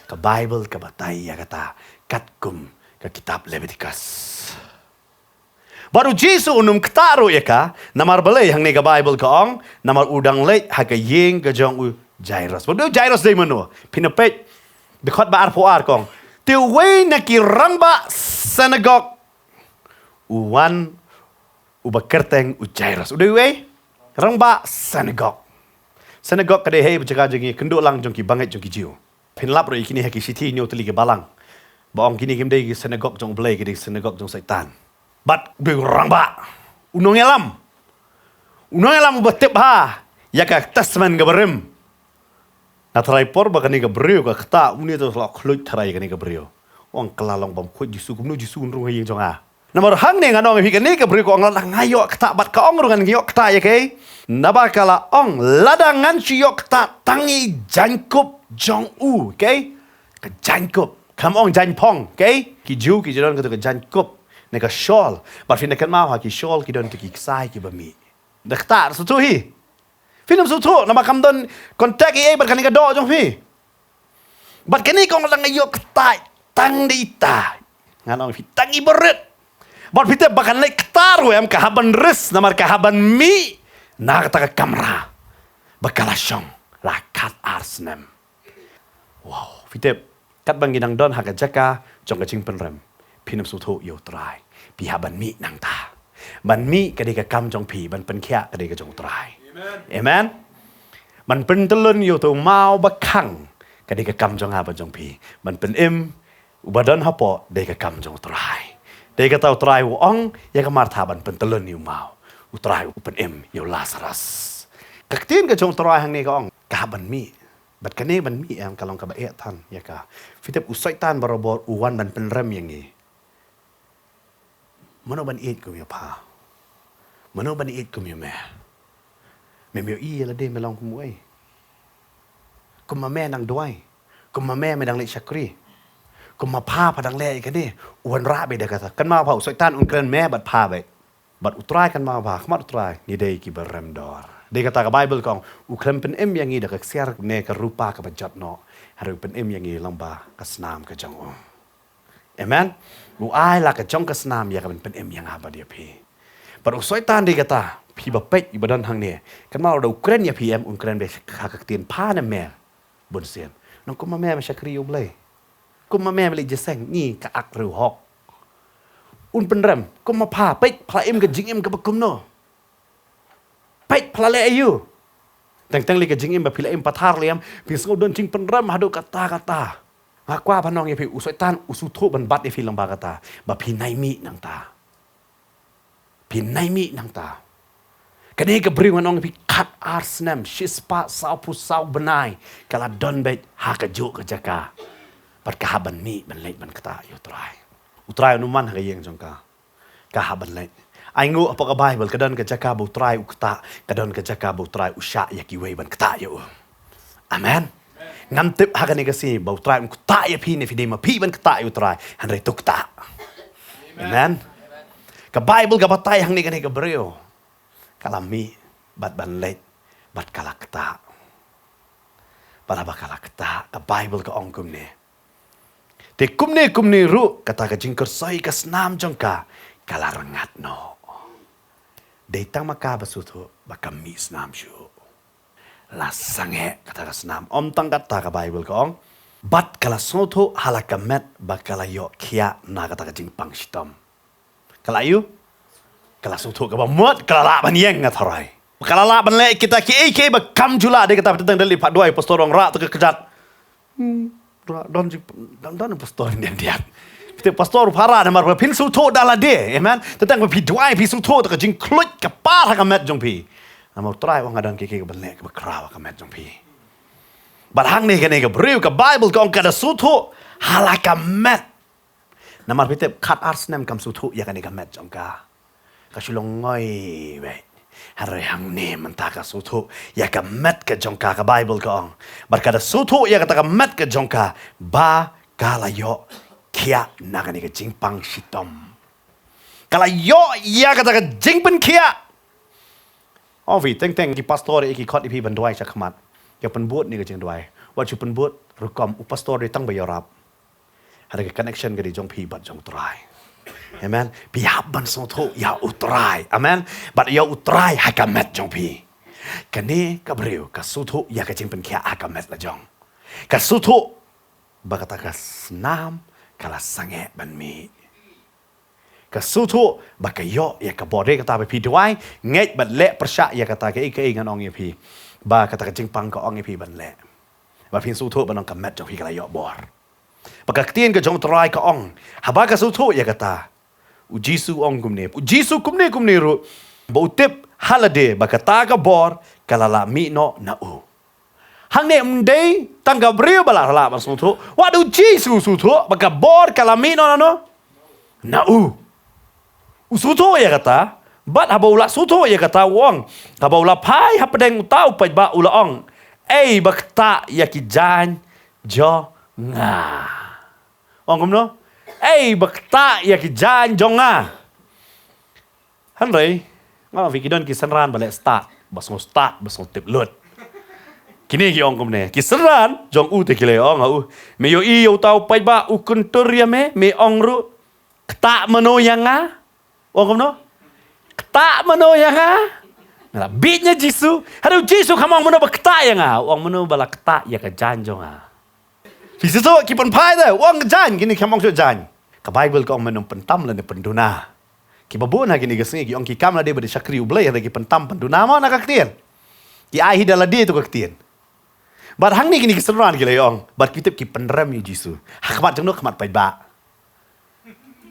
Ka Baibl ka batai ïa kata katkum ka kitab Leviticus. Bad u Jisu un ym ktah ruh ïa ka, namar balei? Hangne ka Baibl ka ong, namar u dang leit ha ka ïing ka jong u Jairus. Bad u Jairus dei mano? Phin ïa peit, dkhot ba arphew ar ka ong, te uwei na ki rangbah synagog u wan uba kyrteng u Jairus. U dei uwei? Rangbah synagog. Synagog ka dei hi ba jaka jong ki kynduh lang jong ki bangeit jong ki Jiw. Phin lap ruh ïa kine ha ki shithi hynñiew tylli ki balang. Ba ong kine kim dei ki synagog jong u Blei, ki dei synagog jong Soitan. Bad u dei u rangbah, u nongïalam. U nongïalam uba tip bha ïa ka Testament kaba rim. Nga tharai por ba kane ka briew ka ktah, une u la khluit tharai kane ka briew. U ong ka la long bymkhuid Jisu, kumno Jisu un rung ha ïing jong nga? Namar hangne ngan ong ïa phi, kane ka briew ka ong lada nga ïoh ktah, bad ka ong ruh ngan ïoh ktah ïa kaei? Naba ka la ong lada ngan shu ïoh ktah tang ïa i jaiñkup jong u, kaei? Ka jaiñkup. Kam ong jaiñphong, kaei? Ki Jiw ki ju don kata ka jaiñkup ne ka shawl. Bad phin da kynmaw ha ki shawl ki don kata ki ksai kiba mih. Da ktah sngewthuh hi. Phin ym sngewthuh namar kam don contact ei ei bad kane ka doh jong phi. Bad kane ka ong lada nga ïoh ktah tang da ita, ngan ong ïa phi, tang iba rit. Bad phi tip ba kan leit ktah ruh em, ka hap ban risk namar ka hap ban mih na kata ka kamra ba ka la shong la khat ar snem. Wow, phi tip, katba ngi dang don ha ka jaka jong ka jingpynrem, phin ym sngewthuh ïa u Trai. Phi hap ban mih nangta. Ban mih ka dei ka kam jong phi, ban pynkhiah ka dei ka jong u Trai. Amen. Amen. Ban pyntyllun ïa uto u maw ba khang, ka dei ka kam jong nga bad jong phi. Ban pynim uba don hapoh, dei ka kam jong U Trai. Dei kata U Trai u ong ïa ka Martha ban pyntyllun ïa u maw. U Trai u pynim ïa u Lasarus. Ka ktien ka jong U Trai hangne ka ong, ka hap ban mih. Bad kane ban mih em ka long kaba eh than ïa ka. Phi tip u Soitan barabor u wan ban pynrem ïa ngi. Mano ban ïeit kum ïa pha? Mano ban ïeit kum ïa me? Mem ïohi ïa lade me long kum uei? Kum ma me nang duwai? Kum ma me me dang leit shakri? Kum ma pha pha dang leh ïa kane? U wanrah beit da kata. Kynmaw pha, u Soitan un kren me bad pha beit. Bad U Trai, kynmaw pha, khmat U Trai ngi dei kiba rem dor. Dei kata ka Baibl ka ong, u khlem pynim ïa ngi da ka ksiar ne ka rupa kaba jot noh, hynrei u pynim ïa ngi lyngba ka snam ka jong u. Amen. U ai la ka jong ka snam ïa ka ban pynim ïa nga bad ïa phi. Bad u Soitan dei kata, phi ba peit, iba don hangne. Kynmaw lada u kren ïa phi em, un kren beit ha ka ktien pha ne me. Bun sien. Nang kum ma me me shakri ïa U Blei. Kum ma me me leit jingïaseng, ngi ka ak riewhok. Un pynrem, kum ma pha, peit pha la im ka jingim kaba kumno. Peit pha la leh aïu. Teng teng lei ka jingim ba phi la im pathar lei em, phi sngew don jingpynrem haduh katta katta. Nga kwah ban ong ïa phi, u Soitan u sngewthuh ban bat ïa phi lyngba kata, ba phi nai mih nangta. Phi nai mih nangta. Kane ka briew ngan ong ïa phi, khat ar snem, shispah sawphew saw bnai, ka la don beit ha kajuh ka jaka. Bad ka hap ban mih ban leit ban ktah ïa U Trai. U Trai un ym wan ha ka ïing jong ka. Ka hap ban leit. Ai nguh hapoh ka Baibl, ka don ka jaka ba U Trai u ktah, ka don ka jaka ba U Trai u shah ïa kiwei ban ktah ïa u. Amen. Ngam tip ha kane ka sngi ba U Trai un ktah ïa phi ne phi dei ma phi ban ktah ïa U Trai. Hynrei to ktah. Amen. Ka Baibl ka batai hangne kane ka briew ka la mih bad ban leit bad ka la ktah. Bad haba ka la ktah, ka Baibl ka ong kumne. Te kumne kumne ruh, kata ka jingkyrsoi ka snam jong ka, ka la rngat noh. Dei tang ma ka ba sngewthuh ba ka mih snam shuh. La sangeh kata ka snam. Ym tang kata, ka Baibl ka ong, bad ka la sngewthuh ha la ka met ba ka la ïoh khiah na kata ka jingpang shitom. Ka la ïoh, ka la sngewthuh kaba mut, ka la lah ban ïeng, nga tharai. Ka la lah ban leh kita kiei kiei ba kam ju lah. Dei kata, teng teng lei pat duwai, pastor ong rah te ka kjat. Hmm, rah, don jing, don, don pastor ïa diat. Te pastor para namar ba phin sngewthuh da lade, amen. Teng teng ba phi duwai, phi sngewthuh te ka jingkhluit ka par ha ka met jong phi. Namar U Trai u ong nga don kiei kiei kiban leh kiba khraw ha ka met jong phi. Bad hangne kane ka briew, ka Baibl ka ong ka da sngewthuh ha la ka met. Namar phi tip, khat ar snem kam sngewthuh ïa kane ka met jong ka. Ka shu long ngoi beit. Hynrei hangne mynta ka sngewthuh ïa ka met ka jong ka, ka Baibl ka ong. Bad ka da sngewthuh ïa kata ka met ka jong ka, ba ka la ïoh khiah na kane ka jingpang shitom. Ka la ïoh ïa kata ka jingpynkhiah. Ong phi, teng teng ki pastor ïa ki khot ïa phi ban duwai shakhmat. Ïa pynbud ne ka jingduwai. Wat shu pynbud rukom, u pastor dei tang ba ïarap. Hynrei ka connection ka dei jong phi bad jong U Trai. Amen. Phi hap ban sngewthuh ïa U Trai. Amen. Bad ïa U Trai ha ka met jong phi. Kane ka briew ka sngewthuh ïa ka jingpynkhiah ha ka met la jong. Ka sngewthuh ba kata ka snam ka la sangeh ban mih. Ka sngewthuh ba ka ïoh ïa ka bor. Dei kata ba phi duwai, ngeit bad leh pyrshah ïa kata kaei kaei ngan ong ïa phi. Ba kata ka jingpang ka ong ïa phi ban leh. Ba phin sngewthuh ba nang ka met jong phi ka la ïoh bor. Ba ka ktien ka jong U Trai ka ong, haba ka sngewthuh ïa kata, U Jisu u ong kumne. U Jisu kumne kumne ruh, ba u tip ha lade ba kata ka bor ka la lah mih noh na u. Hangne ym dei tang ka briew ba la lah ban sngewthuh. Wat U Jisu u sngewthuh ba ka bor ka la mih noh na u. Na u. U sngewthuh ïa kata, bad haba u la sngewthuh ïa kata u ong, haba u la phai hapdeng uta u paidbah u la ong, "Ei ba ktah ïa ki jaiñ jong nga." Ong kumno? "Ei ba ktah ïa ki jaiñ jong nga." Hynrei nga ong phi, ki don ki synran ba leh stad, ba sngew stad, ba sngew tip lut. Kine ki ong kumne, ki synran jong u te ki la ong ha u, "Me ïohi ïa uta u paidbah u kyntur ïa me, me ong ruh, 'Ktah mano ïa nga?'" Ong kumno? "Ktah mano ïa nga?" Nga la bieit na Jisu. Hynrei U Jisu kam ong mano ba ktah ïa nga, u ong mano ba la ktah ïa ka jaiñ jong nga. Phi sngewthuh, ki pynphai te, u ong jaiñ, kine kam ong shuh jaiñ. Ka Baibl ka ong men ym pyntam lane pynduna. Kiba bun ha kine ki sngi ki ong ki kam lade ba dei shakri U Blei, hynrei ki pyntam pynduna mo na ka ktien. Ki ai hi da lade tu ka ktien. Bad hangne kine ki synran ki la ïa ong. Bad ki tip ki pynrem ïa u Jisu. Ha khmat jong no, khmat paidbah.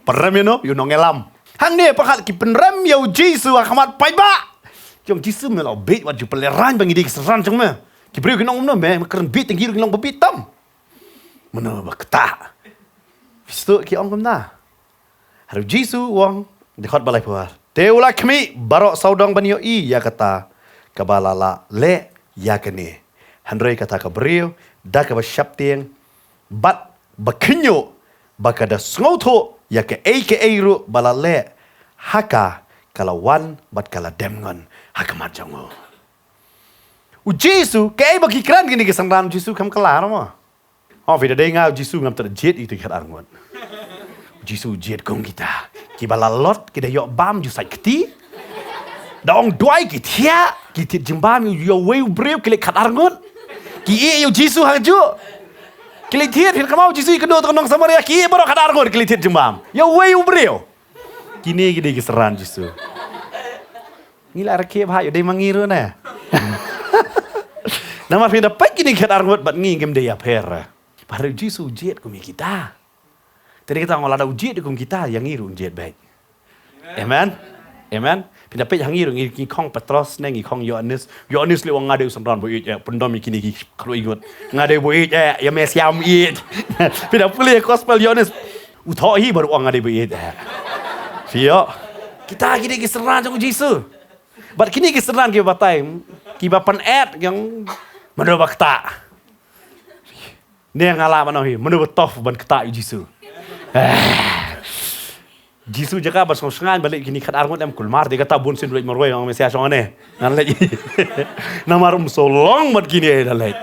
Pynrem ïa no, ïa u nongïalam. Hangne pat ki pynrem ïa u Jisu ha khmat paidbah. Ki ong Jisu me la bieit wat ju pynlehraiñ ba ngi dei ki synran jong me. Ki briew kin ong kumno me, me kren bieit te ngi ruh ngin long ba bieit tam. Mano ba ktah. Phi sngewthuh ki ong kumta. Hynrei u Jisu u ong, dkhot ba laiphew ar. Te u la khmih baroh sawdong ban ïohi ïa kata kaba la lah leh ïa kane. Hynrei kata ka briew da kaba sheptieng bad ba khynñiuh ba ka da sngewthuh ïa kaei kaei ruh ba la leh ha ka, ka la wan bad ka la dem ngon ha khmat jong u. U Jisu, kaei ba ki kren kine ki synran, u Jisu kam kylla mo. Oh, phi da dei nga u Jisu ngam tip jied ïa ki khatar ngut. U Jisu jied kum kita. Kiba la lot ki da ïoh bam ju sait kti. Da ong duwai ki thiah, ki thied jingbam ïa uwei u briew ki leit khatar ngut. Ki ïeh ïa u Jisu ha kajuh. Ki leit thied, phin kynmaw u Jisu ïakynduh ïa u nong Samaria, ki ïeh baroh khatar ngut ki leit thied jingbam ïa uwei u briew. Kine ki dei ki synran Jisu. Ngi la rakhe bha ïoh dei ma ngi ruh ne. Namar phi da peit kine ki khatar ngut bad ngi ngim dei ïapher. Bad u Jisu u jied kum ïa kita. Te dei kata nga la da u jied kum kita ïa ngi ruh un jied beit. Amen. Amen. Phi da peit ha ngi ruh ngi, ngi khong Petros ne ngi khong Ïoannis. Ïoannis leh u ong nga dei u synran ba ïeit eh, pyndom ïa kine ki khlur ngut. Nga dei ba ïeit eh, ïa me siam ïeit. Phi da pule gospel Ïoannis. U thoh hi baroh u ong nga dei ba ïeit eh. Phi ïoh. Kita ki dei ki synran jong u Jisu. Bad kine ki synran kiba batai, kiba pyneh ki ong mano ba ktah. Ne nga lah ban ong hi, mano ba tough ban ktah ïa u Jisu. Eh. Jisu jaka ban sngewsngaiñ ban leit kine khatar ngut em kulmar, te kata bun sien u leit marwei ong me sia shong ne. Ngan leit. Namar um so long bad kine da leit.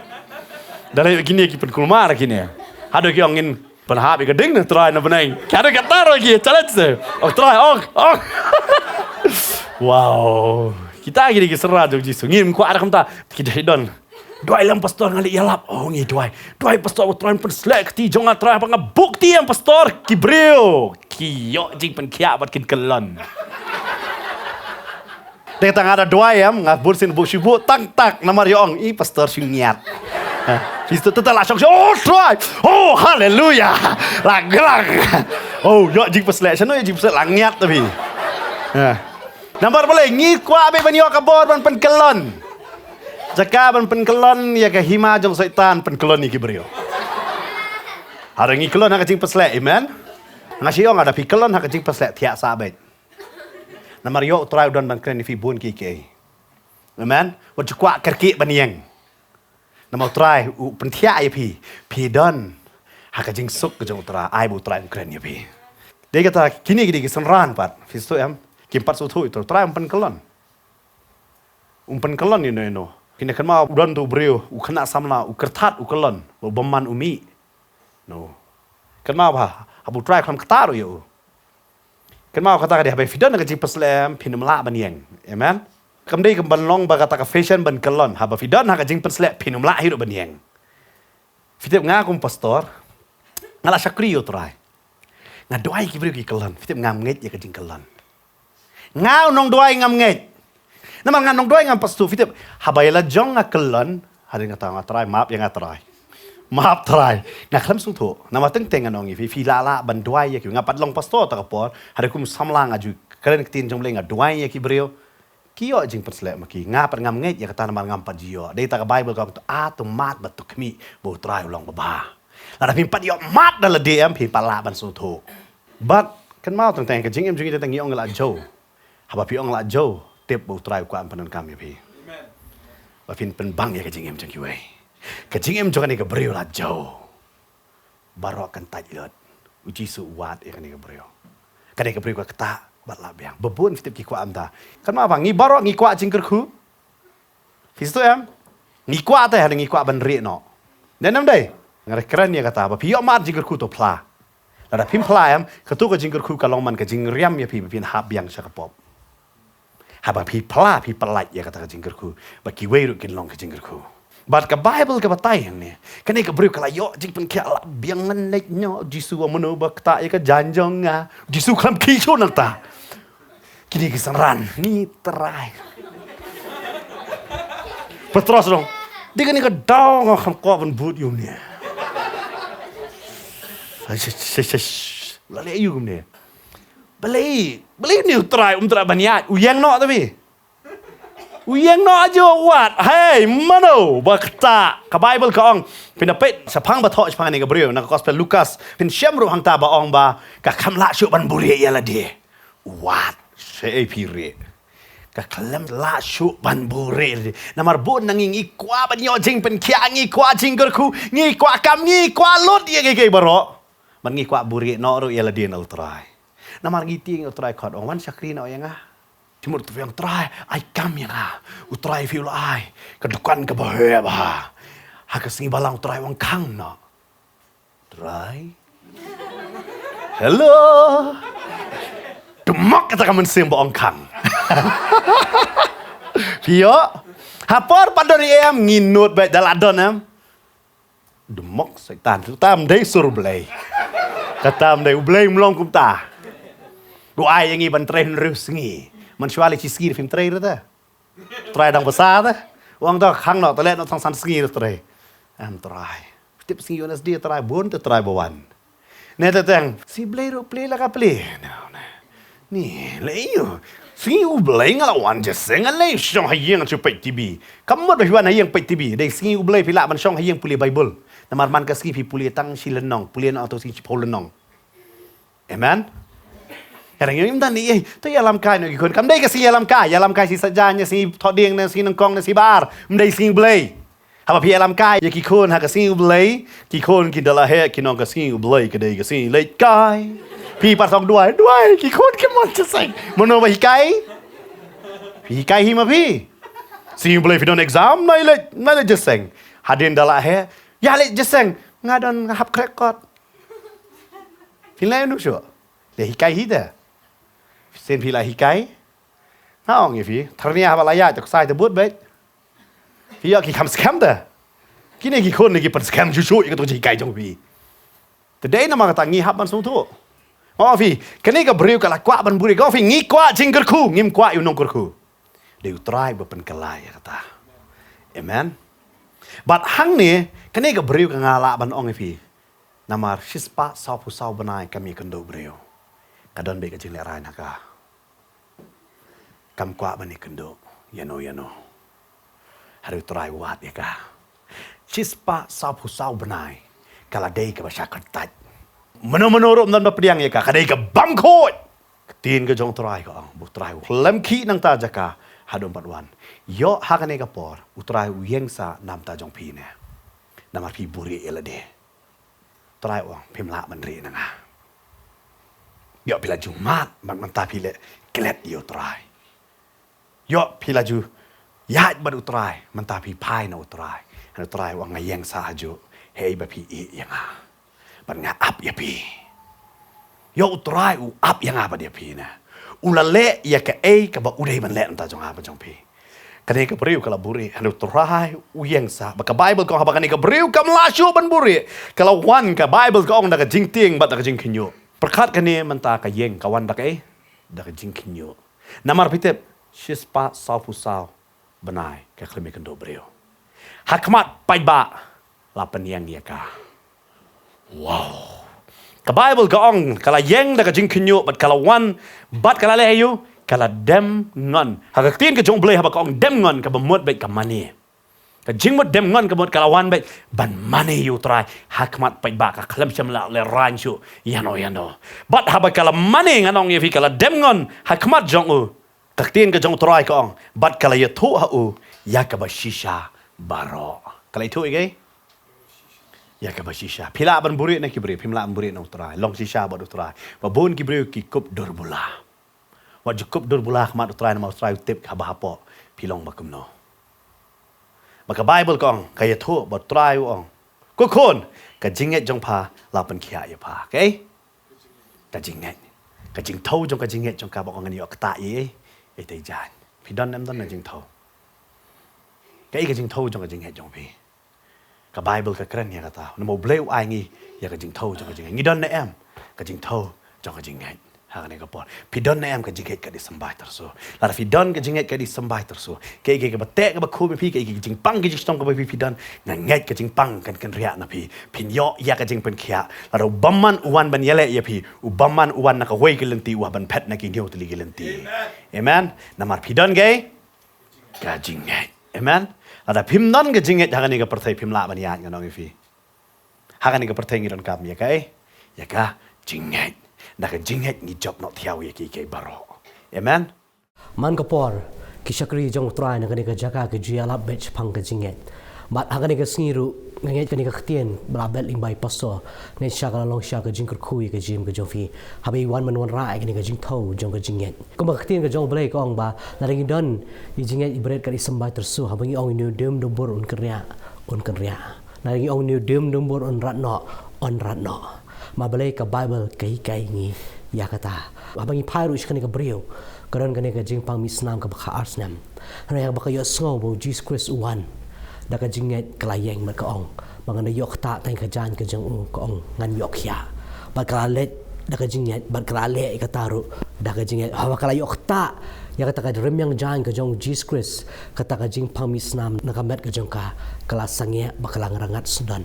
Da leit kine ki pynkulmar kine. Haduh ki ong ngin pynhap ïa ka ding na Trai na bneng. Ki haduh kata ruh ki challenge se. Oh Trai, oh, oh. Wow. Kita kine ki synran jong u Jisu. Ngim kwah da kumta. Ki dei don. Duwai lang pastor nga leit ïalap. Oh ngi duwai. Duwai pastor, u Trai un pynsleh kti jong nga Trai, haba nga buh kti em pastor, ki briew ki ïoh jingpynkhiah bad kin kyllon. Dei tang nga da duwai em, nga bun sien buh shu buh tang tak namar ïa ong i pastor shu ngiat. Ha, phi sngewthuh te la shong shu, oh Trai. Oh haleluya. La glang. Oh ïoh jingpysleh, shano ïoh jingpysleh la ngiat te phi. Ha. Namar balei ngi kwah beit ban ïoh ka bor ban pynkyllon. Jaka ban pynkyllon ïa ka hima jong Soitan, pynkyllon ïa ki briew. Haba ngi kyllon ha ka jingpysleh, amen. Nga shu ong haba phi kyllon ha ka jingpysleh thiah sah beit. Namar ïoh u Trai u don ban kren ïa phi bun kiei kiei. Amen. Wat ju kwah kyrkieh ban ïeng. Namar u Trai u pynthiah ïa phi, phi don ha ka jingsuk ka jong u Trai, ai ba u Trai un kren ïa phi. Dei kata kine ki dei ki synran pat, phi sngewthuh em? Kim pat sngewthuh ïa u Trai, u Trai um pynkyllon. Um pynkyllon ïano ïano. Kine kynmaw u don tu u briew, u khynnah samla, u kyrthat u kyllon, u bymman u mih. No. Kynmaw ba haba u Trai u khlem ktah ruh ïa u. Kynmaw kata ka dei haba phi don ka jingpysleh em, phin ym lah ban ïeng. Amen. Kam dei kam ban long ba kata ka fashion ban kyllon. Haba phi don ha ka jingpysleh phin ym lah hi ruh ban ïeng. Phi tip nga kum pastor, nga la shakri ïa u Trai. Nga duwai ki briew ki kyllon, phi tip ngam ngeit ïa ka jingkyllon. Nga u nongduwai ngam ngeit. Namar nga nongduwai ngam pastor, phi tip haba ïa la jong nga kyllon, hadien kata nga Trai, map ïa nga Trai. Map Trai. Nga khlem sngewthuh. Namar teng teng nga ong ïa phi, phi lah lah ban duwai ïa ki. Nga pat long pastor ta ka por, hadien kum samla nga ju kren ktien jong Blei, nga duwai ïa ki briew. Ki ïoh jingpysleh ma ki, nga pat ngam ngeit ïa kata namar ngam pat ju ïoh. Dei ta ka Baibl ka ong to, ah, to mad bad to khmih ba u Trai u long babha. Lada phim pat ïoh mad da lade em, phim pat lah ban sngewthuh. Bad kynmaw teng teng ka jingim jong ngi teng teng ngi ong la jew. Haba phi ong la jew, tip ba u Trai u kwah ban pyndonkam ïa phi. Ba phin pynbang ïa ka jingim jong kiwei. Ka jingim jong kane ka briew la jew. Baroh kan tait lut. U Jisu u wad ïa kane ka briew. Kane ka briew ka ktah bad la biang. Ba bun phi tip ki kwah ym da. Kynmaw ba ngi baroh ngi kwah jingkyrkhu. Phi sngewthuh em? Ngi kwah te, hynrei ngi kwah ban rieh noh. Dei ne ym dei? Nga kren ïa kata ba phi ïoh mad jingkyrkhu to phla. Lada phim phla em, kato ka jingkyrkhu ka long man ka jingriam ïa phi ba phin hap biang sha ka pop. Haba phi phla, phi pyllait ïa kata ka jingkyrkhu, ba kiwei ruh kin long ka jingkyrkhu. Bad ka Baibl ka batai hangne, kane ka briew ka la ïoh jingpynkhiah, la biang ngan leit noh, Jisu, mano ba ktah ïa ka jaiñ jong nga? Jisu khlem khie shuh nangta. Kine ki synran, ni Trai. Patros dong. Dei kane ka daw nga kham kwah ban bud ïa une. Ai, shish, shish, shish. La leh ïa une. Balei, balei une u Trai um trai ban ïaid, u ïeng noh ta phi. U ïeng noh ajo wat. Hei, mano ba kata. Ka Bible ka ong. Phin da peit shaphang ba thoh shaphang kane ka briew na ka Gospel Lukas. Phin shem ruh hangta ba ong ba ka kham lah shuh ban buhrieh ïa lade. Wat, shaei phi rieh. Ka khlem lah shuh ban buhrieh. Namar bun na ngi, ngi kwah ban ïoh jingpynkhiah, ngi kwah jingkyrkhu, ngi kwah kam, ngi kwah lut ïa kiei kiei baroh. Ban ngi kwah buhrieh noh ruh ïa lade na u Trai. Namar ngi tieng ïa u Trai khot, ong wan shakri noh ïa nga. Te mut u Trai, ai kam ïa nga. U Trai phi u la ai ka dukan kaba heh bha. Ha ka sngi balang u Trai u ong khang noh. Trai. Hello. Te mok kata ka mynsiem ba ong khang. Phi ïoh. Ha por pat don em, ngi nud beit da la don em. Te mok Soitan, te tam dei sur Blei. Kata tam dei u Blei um long kumta. U ai ïa ngi ban trei hynriew sngi. Mynshuwa lei shi sngi phim trei ruh te. Trai dang basa te. U ong to khang noh, to leh noh tang san sngi ruh trei. Em Trai. Tip sngi Wednesday Trai bun te Trai ba wan. Ne te teng, sngi Blei ruh plie la ka plie. Ne, ne. Ni, lei ïoh. Sngi U Blei nga la wan jingïaseng, nga leit shong ha ïing shu peit T V. Kam mut ba phi wan ha ïing peit T V. Dei sngi U Blei phi lah ban shong ha ïing pule Bible. Namar man ka sngi phi pule tang shi lynnong, pule noh to sngi shiphew lynnong. Amen. Ka dang ïoh ym dang ni, eh, to ïalam kai noh ki khun. Kam dei ka sngi ïalam kai, ïalam kai sngi Saitjaiñ, sngi Thohdieng, ne sngi Nyngkong, ne sngi Ba-ar. Ym dei sngi U Blei. Haba phi ïalam kai ïa ki khun ha ka sngi U Blei, ki khun kin da la heh, kin ong ka sngi U Blei ka dei ka sngi leit kai. Phi pat ong duwai, duwai, ki khun kim mon jingïaseng. Mano ba hikai? Phi hikai hi ma phi. Sngi U Blei phi don exam, nai leit, nai leit jingïaseng. Hadien da la heh, ïa leit jingïaseng, nga don nga hap khreh kot. Phi leh nu shuh. Leh hikai hi te. Sien phi la hikai. Nga ong ïa phi, tyrnia haba la ïaid te ksai te bud beit. Phi ïoh ki kham skhem te. Kine ki khun ne ki pynskhem shuh shuh ïa kato ka jinghikai jong phi. Te dei namar kata ngi hap ban sngewthuh. Nga ong phi, kane ka briew ka la kwah ban buhrieh, nga ong phi ngi kwah jingkyrkhu, ngim kwah ïa u nongkyrkhu. Dei u Trai ba pynkylla ïa kata. Amen. Bad hangne, kane ka briew ka nga lah ban ong ïa phi. Namar shispah sawphew saw bnai kam ïakynduh briew. Ka don beit ka jinglehrain ha ka. Kam kwah ban ïakynduh ïano ïano. Hynrei u Trai u wad ïa ka. Shispah sawphew saw bnai ka la dei kaba shah kyntait. Mano mano ruh ym don ba pdiang ïa ka, ka dei ka bam khuid. Ka ktien ka jong u Trai ka ong, ba u Trai u khlem khih nangta jaka haduh ym pat wan. Ïoh ha kane ka por u Trai u ïeng sah namar kata jong phi ne. Namar phi buhrieh ïa lade. Trai u ong, phim lah ban rieh na nga. Ïoh phi la ju mad, ban mynta phi leh klet ïa u Trai. Ïoh phi la ju ïaid bad u Trai, mynta phi phai na u Trai. Hynrei u Trai u ong nga ïeng sah hajuh, hei ba phi ïeh ïa nga. Bad nga ap ïa phi. Ïoh u Trai u ap ïa nga bad ïa phi na. U la leh ïa kaei kaba u dei ban leh na bynta jong nga bad jong phi. Kane ka briew ka la buhrieh, hynrei u Trai u ïeng sah. Ba ka Bible ka ong haba kane ka briew kam lah shuh ban buhrieh. Ka la wan ka Bible ka ong da ka jingtieng bad da ka jingkhynñiuh. Pyrkhat kane mynta ka ïeng ka wan da kaei? Da ka jingkhynñiuh. Namar phi tip, shispah sawphew saw bnai ka khlem ïakynduh briew. Ha khmat paidbah la pynïeng ïa ka. Wow. Ka Bible ka ong, ka la ïeng da ka jingkhynñiuh, bad ka la wan, bad ka la leh aïu, ka la dem ngon. Ha ka ktien ka jong u Blei haba ka ong dem ngon, kaba mut beit ka mane. Ka jingmut dem ngon ka mut ka la wan beit ban mane ïa u Trai. Ha khmat paidbah ka khlem shym la lehrain shuh ïano ïano. Bad haba ka la mane ngan ong ïa phi ka la dem ngon ha khmat jong u. Ka ktien ka jong u Trai ka ong, bad ka la ïathuh ha u ïa kaba shisha baroh. Ka la ïathuh ïa kaei? Ïa kaba shisha. Phi lah ban buhrieh na ki briew, phim lah ban buhrieh na u Trai. Long shisha bad u Trai. Ba bun ki briew ki kup dur bula. Wat ju kup dur bula ha khmat u Trai namar u Trai u tip haba hapoh phi long ba kumno. Ba ka Bible ka ong, ka ïathuh ba u Trai u ong, ko khun, ka jingngeit jong pha la pynkhiah ïa pha. Kaei? Ka jingngeit. Ka jingthew jong ka jingngeit jong ka ba ong ngan ïoh ktah ïa ei, ïa itei jaiñ. Phi don ne ym don ka jingthew? Kaei ka jingthew jong ka jingngeit jong phi? Ka Bible ka kren ïa kata. Namar u Blei u ai ngi ïa ka jingthew jong ka jingngeit. Ngi don ne em ka jingthew jong ka jingngeit? Ha kane ka por phi don ne em ka jingngeit ka dei symbai tyrso? Lada phi don ka jingngeit ka dei symbai tyrso, kaei kaei kaba teh kaba khum ïa phi, kaei kaei ka jingpang ka jingshitom kaba phi phi don, nga ngeit ka jingpang kan kynriah na phi. Phin ïoh ïa ka jingpynkhiah. Lada u bymman u wan ban ïaleh ïa phi, u bymman u wan na kawei ka lynti, u wan ban phet na ki hynñiew tylli ki lynti. Amen. Namar phi don kaei? Ka jingngeit. Amen. Lada phim don ka jingngeit ha kane ka pyrthei, phim lah ban ïaid, ngan ong ïa phi. Ha kane ka pyrthei ngi donkam ïa kaei? Ïa ka jingngeit. Na ka jingngeit ngi jop noh thiaw ïa kiei kiei baroh. Amen. Man ka por ki shakri jong U Trai na kane ka jaka ki ju ïalap beit shaphang ka jingngeit. Bad ha kane ka sngi ruh nga ngeit kane ka ktien ba la bet lyngba i pastor, ngeit sha ka la long sha ka jingkyrkhu ïa ka jingim ka jong phi, haba i wan ban wanrah ïa kane ka jingthew jong ka jingngeit. Kumba ka ktien ka jong U Blei ka ong ba lada ngi don i jingngeit i bret ka dei symbai tyrso, haba ngi ong ïa une u dieng dumbur un kynriah, un kynriah. Lada ngi ong ïa une u dieng dumbur un rat noh, un rat noh. Ma balei ka Baibl ka hikai ngi ïa kata? Haba ngi phai ruh sha kane ka briew, ka don kane ka jingpang mih snam kaba khatar snem. Hynrei haba ka ïohsngew ba U Jisu Khrist u wan, da ka jingngeit ka la ïeng bad ka ong ba ngan da ïoh ktah tang ïa ka jaiñ ka jong u, ka ong ngan ïoh khiah. Bad ka la leit da ka jingngeit, bad ka la leh ïa kata ruh da ka jingngeit. Haba ka la ïoh ktah ïa kata ka rymmiang jaiñ ka jong U Jisu Khrist, kata ka jingpang mih snam na ka met ka jong ka, ka la sangeh bad ka la ngrngat sdang.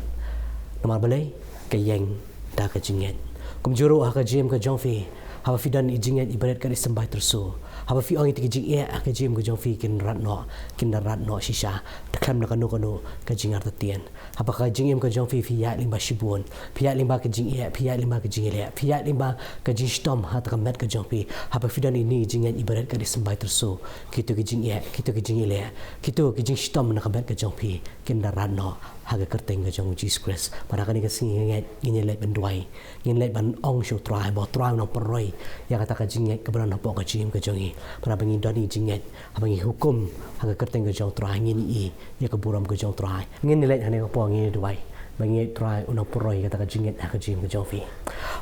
Namar balei? Ka ïeng da ka jingngeit. Kumjuh ruh ha ka jingim ka jong phi, haba phi don i jingngeit i bret ka dei symbai tyrso, haba phi ong ïa ki jingeh ha ka jingim ka jong phi kin rat noh, kin da rat noh shisha, da khlem da kano kano ka jingartatien. Haba ka jingim ka jong phi phi ïaid lyngba shibun, phi ïaid lyngba ka jingeh, phi ïaid lyngba ka jingïaleh, phi ïaid lyngba ka jingshitom ha kata ka met ka jong phi, haba phi don ine i jingngeit i bret ka dei symbai tyrso, kito ki jingeh, kito ki jingïaleh, kito ki jingshitom na ka met ka jong phi kin da rat noh ha ka kyrteng ka jong U Jisu Khrist. Bad ha kane ka sngi nga ngeit ngin ïaleit ban duwai, ngin leit ban ong sha U Trai ba U Trai un nang pynroi ïa kata ka jingngeit kaba don hapoh ka jingim ka jong ngi. Bad haba ngi don i jingngeit, haba ngi hukum ha ka kyrteng ka jong U Trai, ngin ïohi ïa ka burom ka jong U Trai. Ngin ïaleit ha kane ka por, ngin ïa duwai ba ngin ïa, U Trai un nang pynroi ïa kata ka jingngeit ha ka jingim ka jong phi.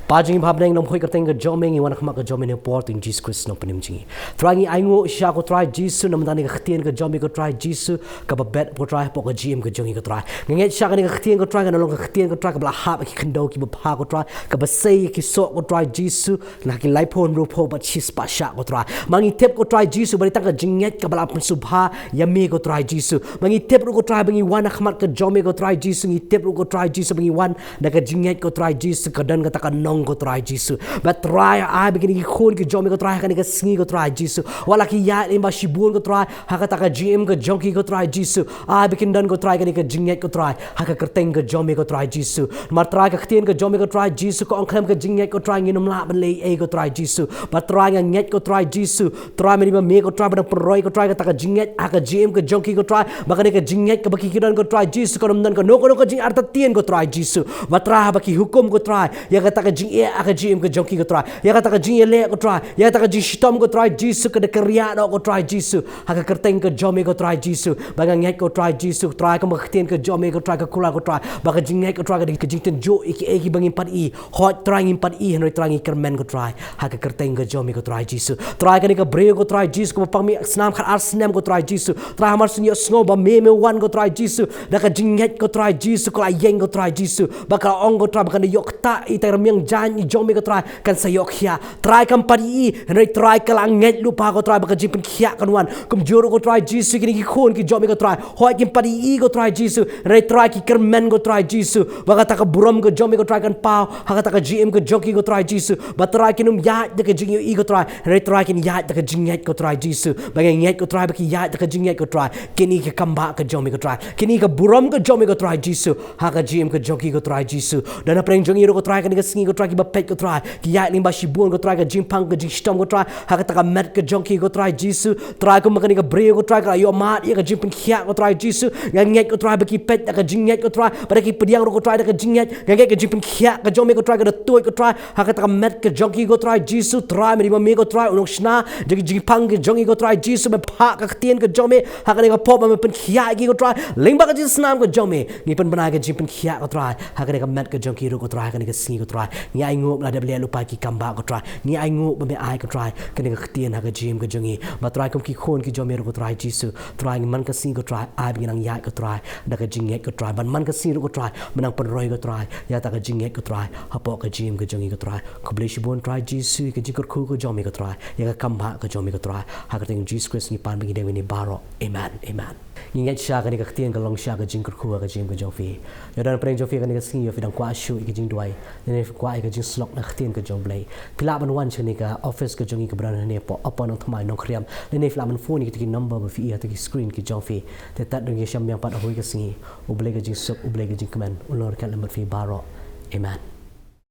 Kpa jong ngi ba ha bneng, nongpynhoid kyrteng ka jong me, ngi wan ha khmat ka jong me ha kane ka por, to ïa U Jisu Khrist u nongpynim jong ngi. Trai, ngi ainguh shisha ko Trai Jisu namar kane ka ktien ka jong me ko Trai Jisu, kaba bet ko Trai hapoh ka jingim ka jong ngi ko Trai. Nga ngeit shisha kane ka ktien ko Trai kan long ka ktien ko Trai kaba la hap ha ki khyndew kiba bha ko Trai, kaba sei ha ki soh ko Trai Jisu, na ki laiphew, hynriewphew bad shispah shah ko Trai. Ma ngi tip ko Trai Jisu ba dei tang ka jingngeit kaba la pynsngewbha ïa me ko Trai Jisu. Ma ngi tip ruh ko Trai ba ngi wan ha khmat ka jong me ko Trai Jisu, ngi tip ruh ko Trai Jisu ba ngi wan da ka jingngeit ko Trai Jisu, ka don kata ka nong ko Trai Jisu. Bad Trai, ai ba kine ki khun ki jong me ko Trai ha kane ka sngi ko Trai Jisu, wat la ki ïaid lyngba shibun ko Trai ha kata ka jingim ka jong ki ko Trai Jisu, ai ba kin don ko Trai kane ka jingngeit ko Trai ha ka kyrteng ka jong me ko Trai Jisu. Namar Trai ka ktien ka jong me ko Trai Jisu ka ong khlem ka jingngeit ko Trai ngin ym lah ban leh ei ko Trai Jisu. Bad Trai nga ngeit ko Trai Jisu, Trai mynta ba me ko Trai ba dang pynroi ko Trai kata ka jingngeit ha ka jingim ka jong ki ko Trai, ba kane ka jingngeit kaba ki ki don ko Trai Jisu kan ym don kano kano ka jingartatien ko Trai Jisu. Bad Trai haba ki hukum ko Trai ïa kata ka jingeh ha ka jingim ka jong ki ko Trai, ïa kata ka jingïaleh ko Trai, ïa kata ka jingshitom ko Trai Jisu, ka da kynriah noh ko Trai Jisu ha ka kyrteng ka jong me ko Trai Jisu. Ba nga ngeit ko Trai Jisu, Trai kumba ka ktien ka jong me ko Trai ka kular ko Trai ba ka jingngeit ko Trai ka dei ka jingtynjuh ïa kiei kiba ngim pat ïohi. Hooid Trai ngim pat ïohi, hynrei Trai ngi kyrmen ko Trai ha ka kyrteng ka jong me ko Trai Jisu. Trai kane ka briew ko Trai Jisu kaba pang mih snam khatar snem ko Trai Jisu, Trai ha mar shu ïohsngew ba me me wan ko Trai Jisu, da ka jingngeit ko Trai Jisu ka la ïeng ko Trai Jisu, ba ka la ong ko Trai ba kan da ïoh ktah ïa kata ka rymmiang jaiñ i jong me ko Trai, kan sa ïoh khiah. Trai kam pat ïohi, hynrei Trai ka la ngeit lypa ko Trai ba ka jingpynkhiah kan wan. Kumjuh ruh ko Trai Jisu kine ki khun ki jong me ko Trai, hooid kim pat ïohi ko Trai Jisu, hynrei Trai ki kyrmen ko Trai Jisu ba kata ka burom ka jong me ko Trai kan paw ha kata ka jingim ka jong ki ko Trai Jisu. Bad Trai kin ym ïaid da ka jingïohi ko Trai, hynrei Trai kin ïaid da ka jingngeit ko Trai Jisu. Ba nga ngeit ko Trai ba ki ïaid da ka jingngeit ko Trai, kin ïohi ka kambah ka jong me ko Trai, kin ïohi ka burom ka jong me ko Trai Jisu ha ka jingim ka jong ki ko Trai Jisu. Don hapdeng jong ngi ruh ko Trai kane ka sngi ko Trai kiba peit ko Trai, ki ïaid lyngba shibun ko Trai ka jingpang ka jingshitom ko Trai ha kata ka met ka jong ki ko Trai Jisu. Trai kumba kane ka briew ko Trai ka la ïoh mad ïa ka jingpynkhiah ko Trai Jisu, nga ngeit ko Trai ba ki peit da ka jingngeit ko Trai, ba da ki pdiang ruh ko Trai da ka jingngeit. Nga ngeit ka jingpynkhiah ka jong me ko Trai ka da tuid ko Trai ha kata ka met ka jong ki ko Trai Jisu. Trai mynta ba me ko Trai u nongshna da ka jingpang ka jong ki ko Trai Jisu, ba phah ka ktien ka jong me ha kane ka pop, ba me pynkhiah ïa ki ko Trai lyngba ka jingsnam ka jong me. Ngi pynbna ïa ka jingpyn Khiah ko Trai, ha kane ka met ka jong ki ruh ko Trai, ha kane ka sngi ko Trai. Ngi ai nguh ba la dep leh lypa ki kam bah ko Trai. Ngi ai nguh ba me ai ko Trai kane ka ktien ha ka jingim ka jong ngi. Ba Trai kum ki khun ki jong me ruh ko Trai Jisu. Trai ngi man ka sngi ko Trai, ai ba ngi nang ïaid ko Trai da ka jingngeit ko Trai. Ban man ka sngi ruh ko Trai, ba nang pynroi ko Trai ïa kata ka jingngeit ko Trai hapoh ka jingim ka jong ngi ko Trai. Khublei shibun Trai Jisu, ka jingkyrkhu ka jong me ko Trai, ïa ka kam bah ka jong me ko Trai. Ha ka kyrteng Jisu Khrist ngi pan ba ngi dei ïa kine baroh. Amen. Amen. Ngi ngeit shisha kane ka ktien ka long shisha ka jingkyrkhu ha ka jingim ka jong phi. Ïa don pyrshang jong phi kane ka sngi, ïa phi dang kwah shuh ïa ka jingduwai, lane phi kwah ïa ka jingsyllok na ka ktien ka jong U Blei, phi lah ban wan sha kane ka office ka jong ngi kaba don hangne hapoh Upper Nongthymmai, Nongkhrem, lane phi lah ban phone ïa kita ki number ba phi i ha kita ki screen ki jong phi. Te tad don ki shem biang pat ha kawei ka sngi. U Blei ka jingsuk, U Blei ka jingkmen un long ryngkat lem bad phi baroh. Amen.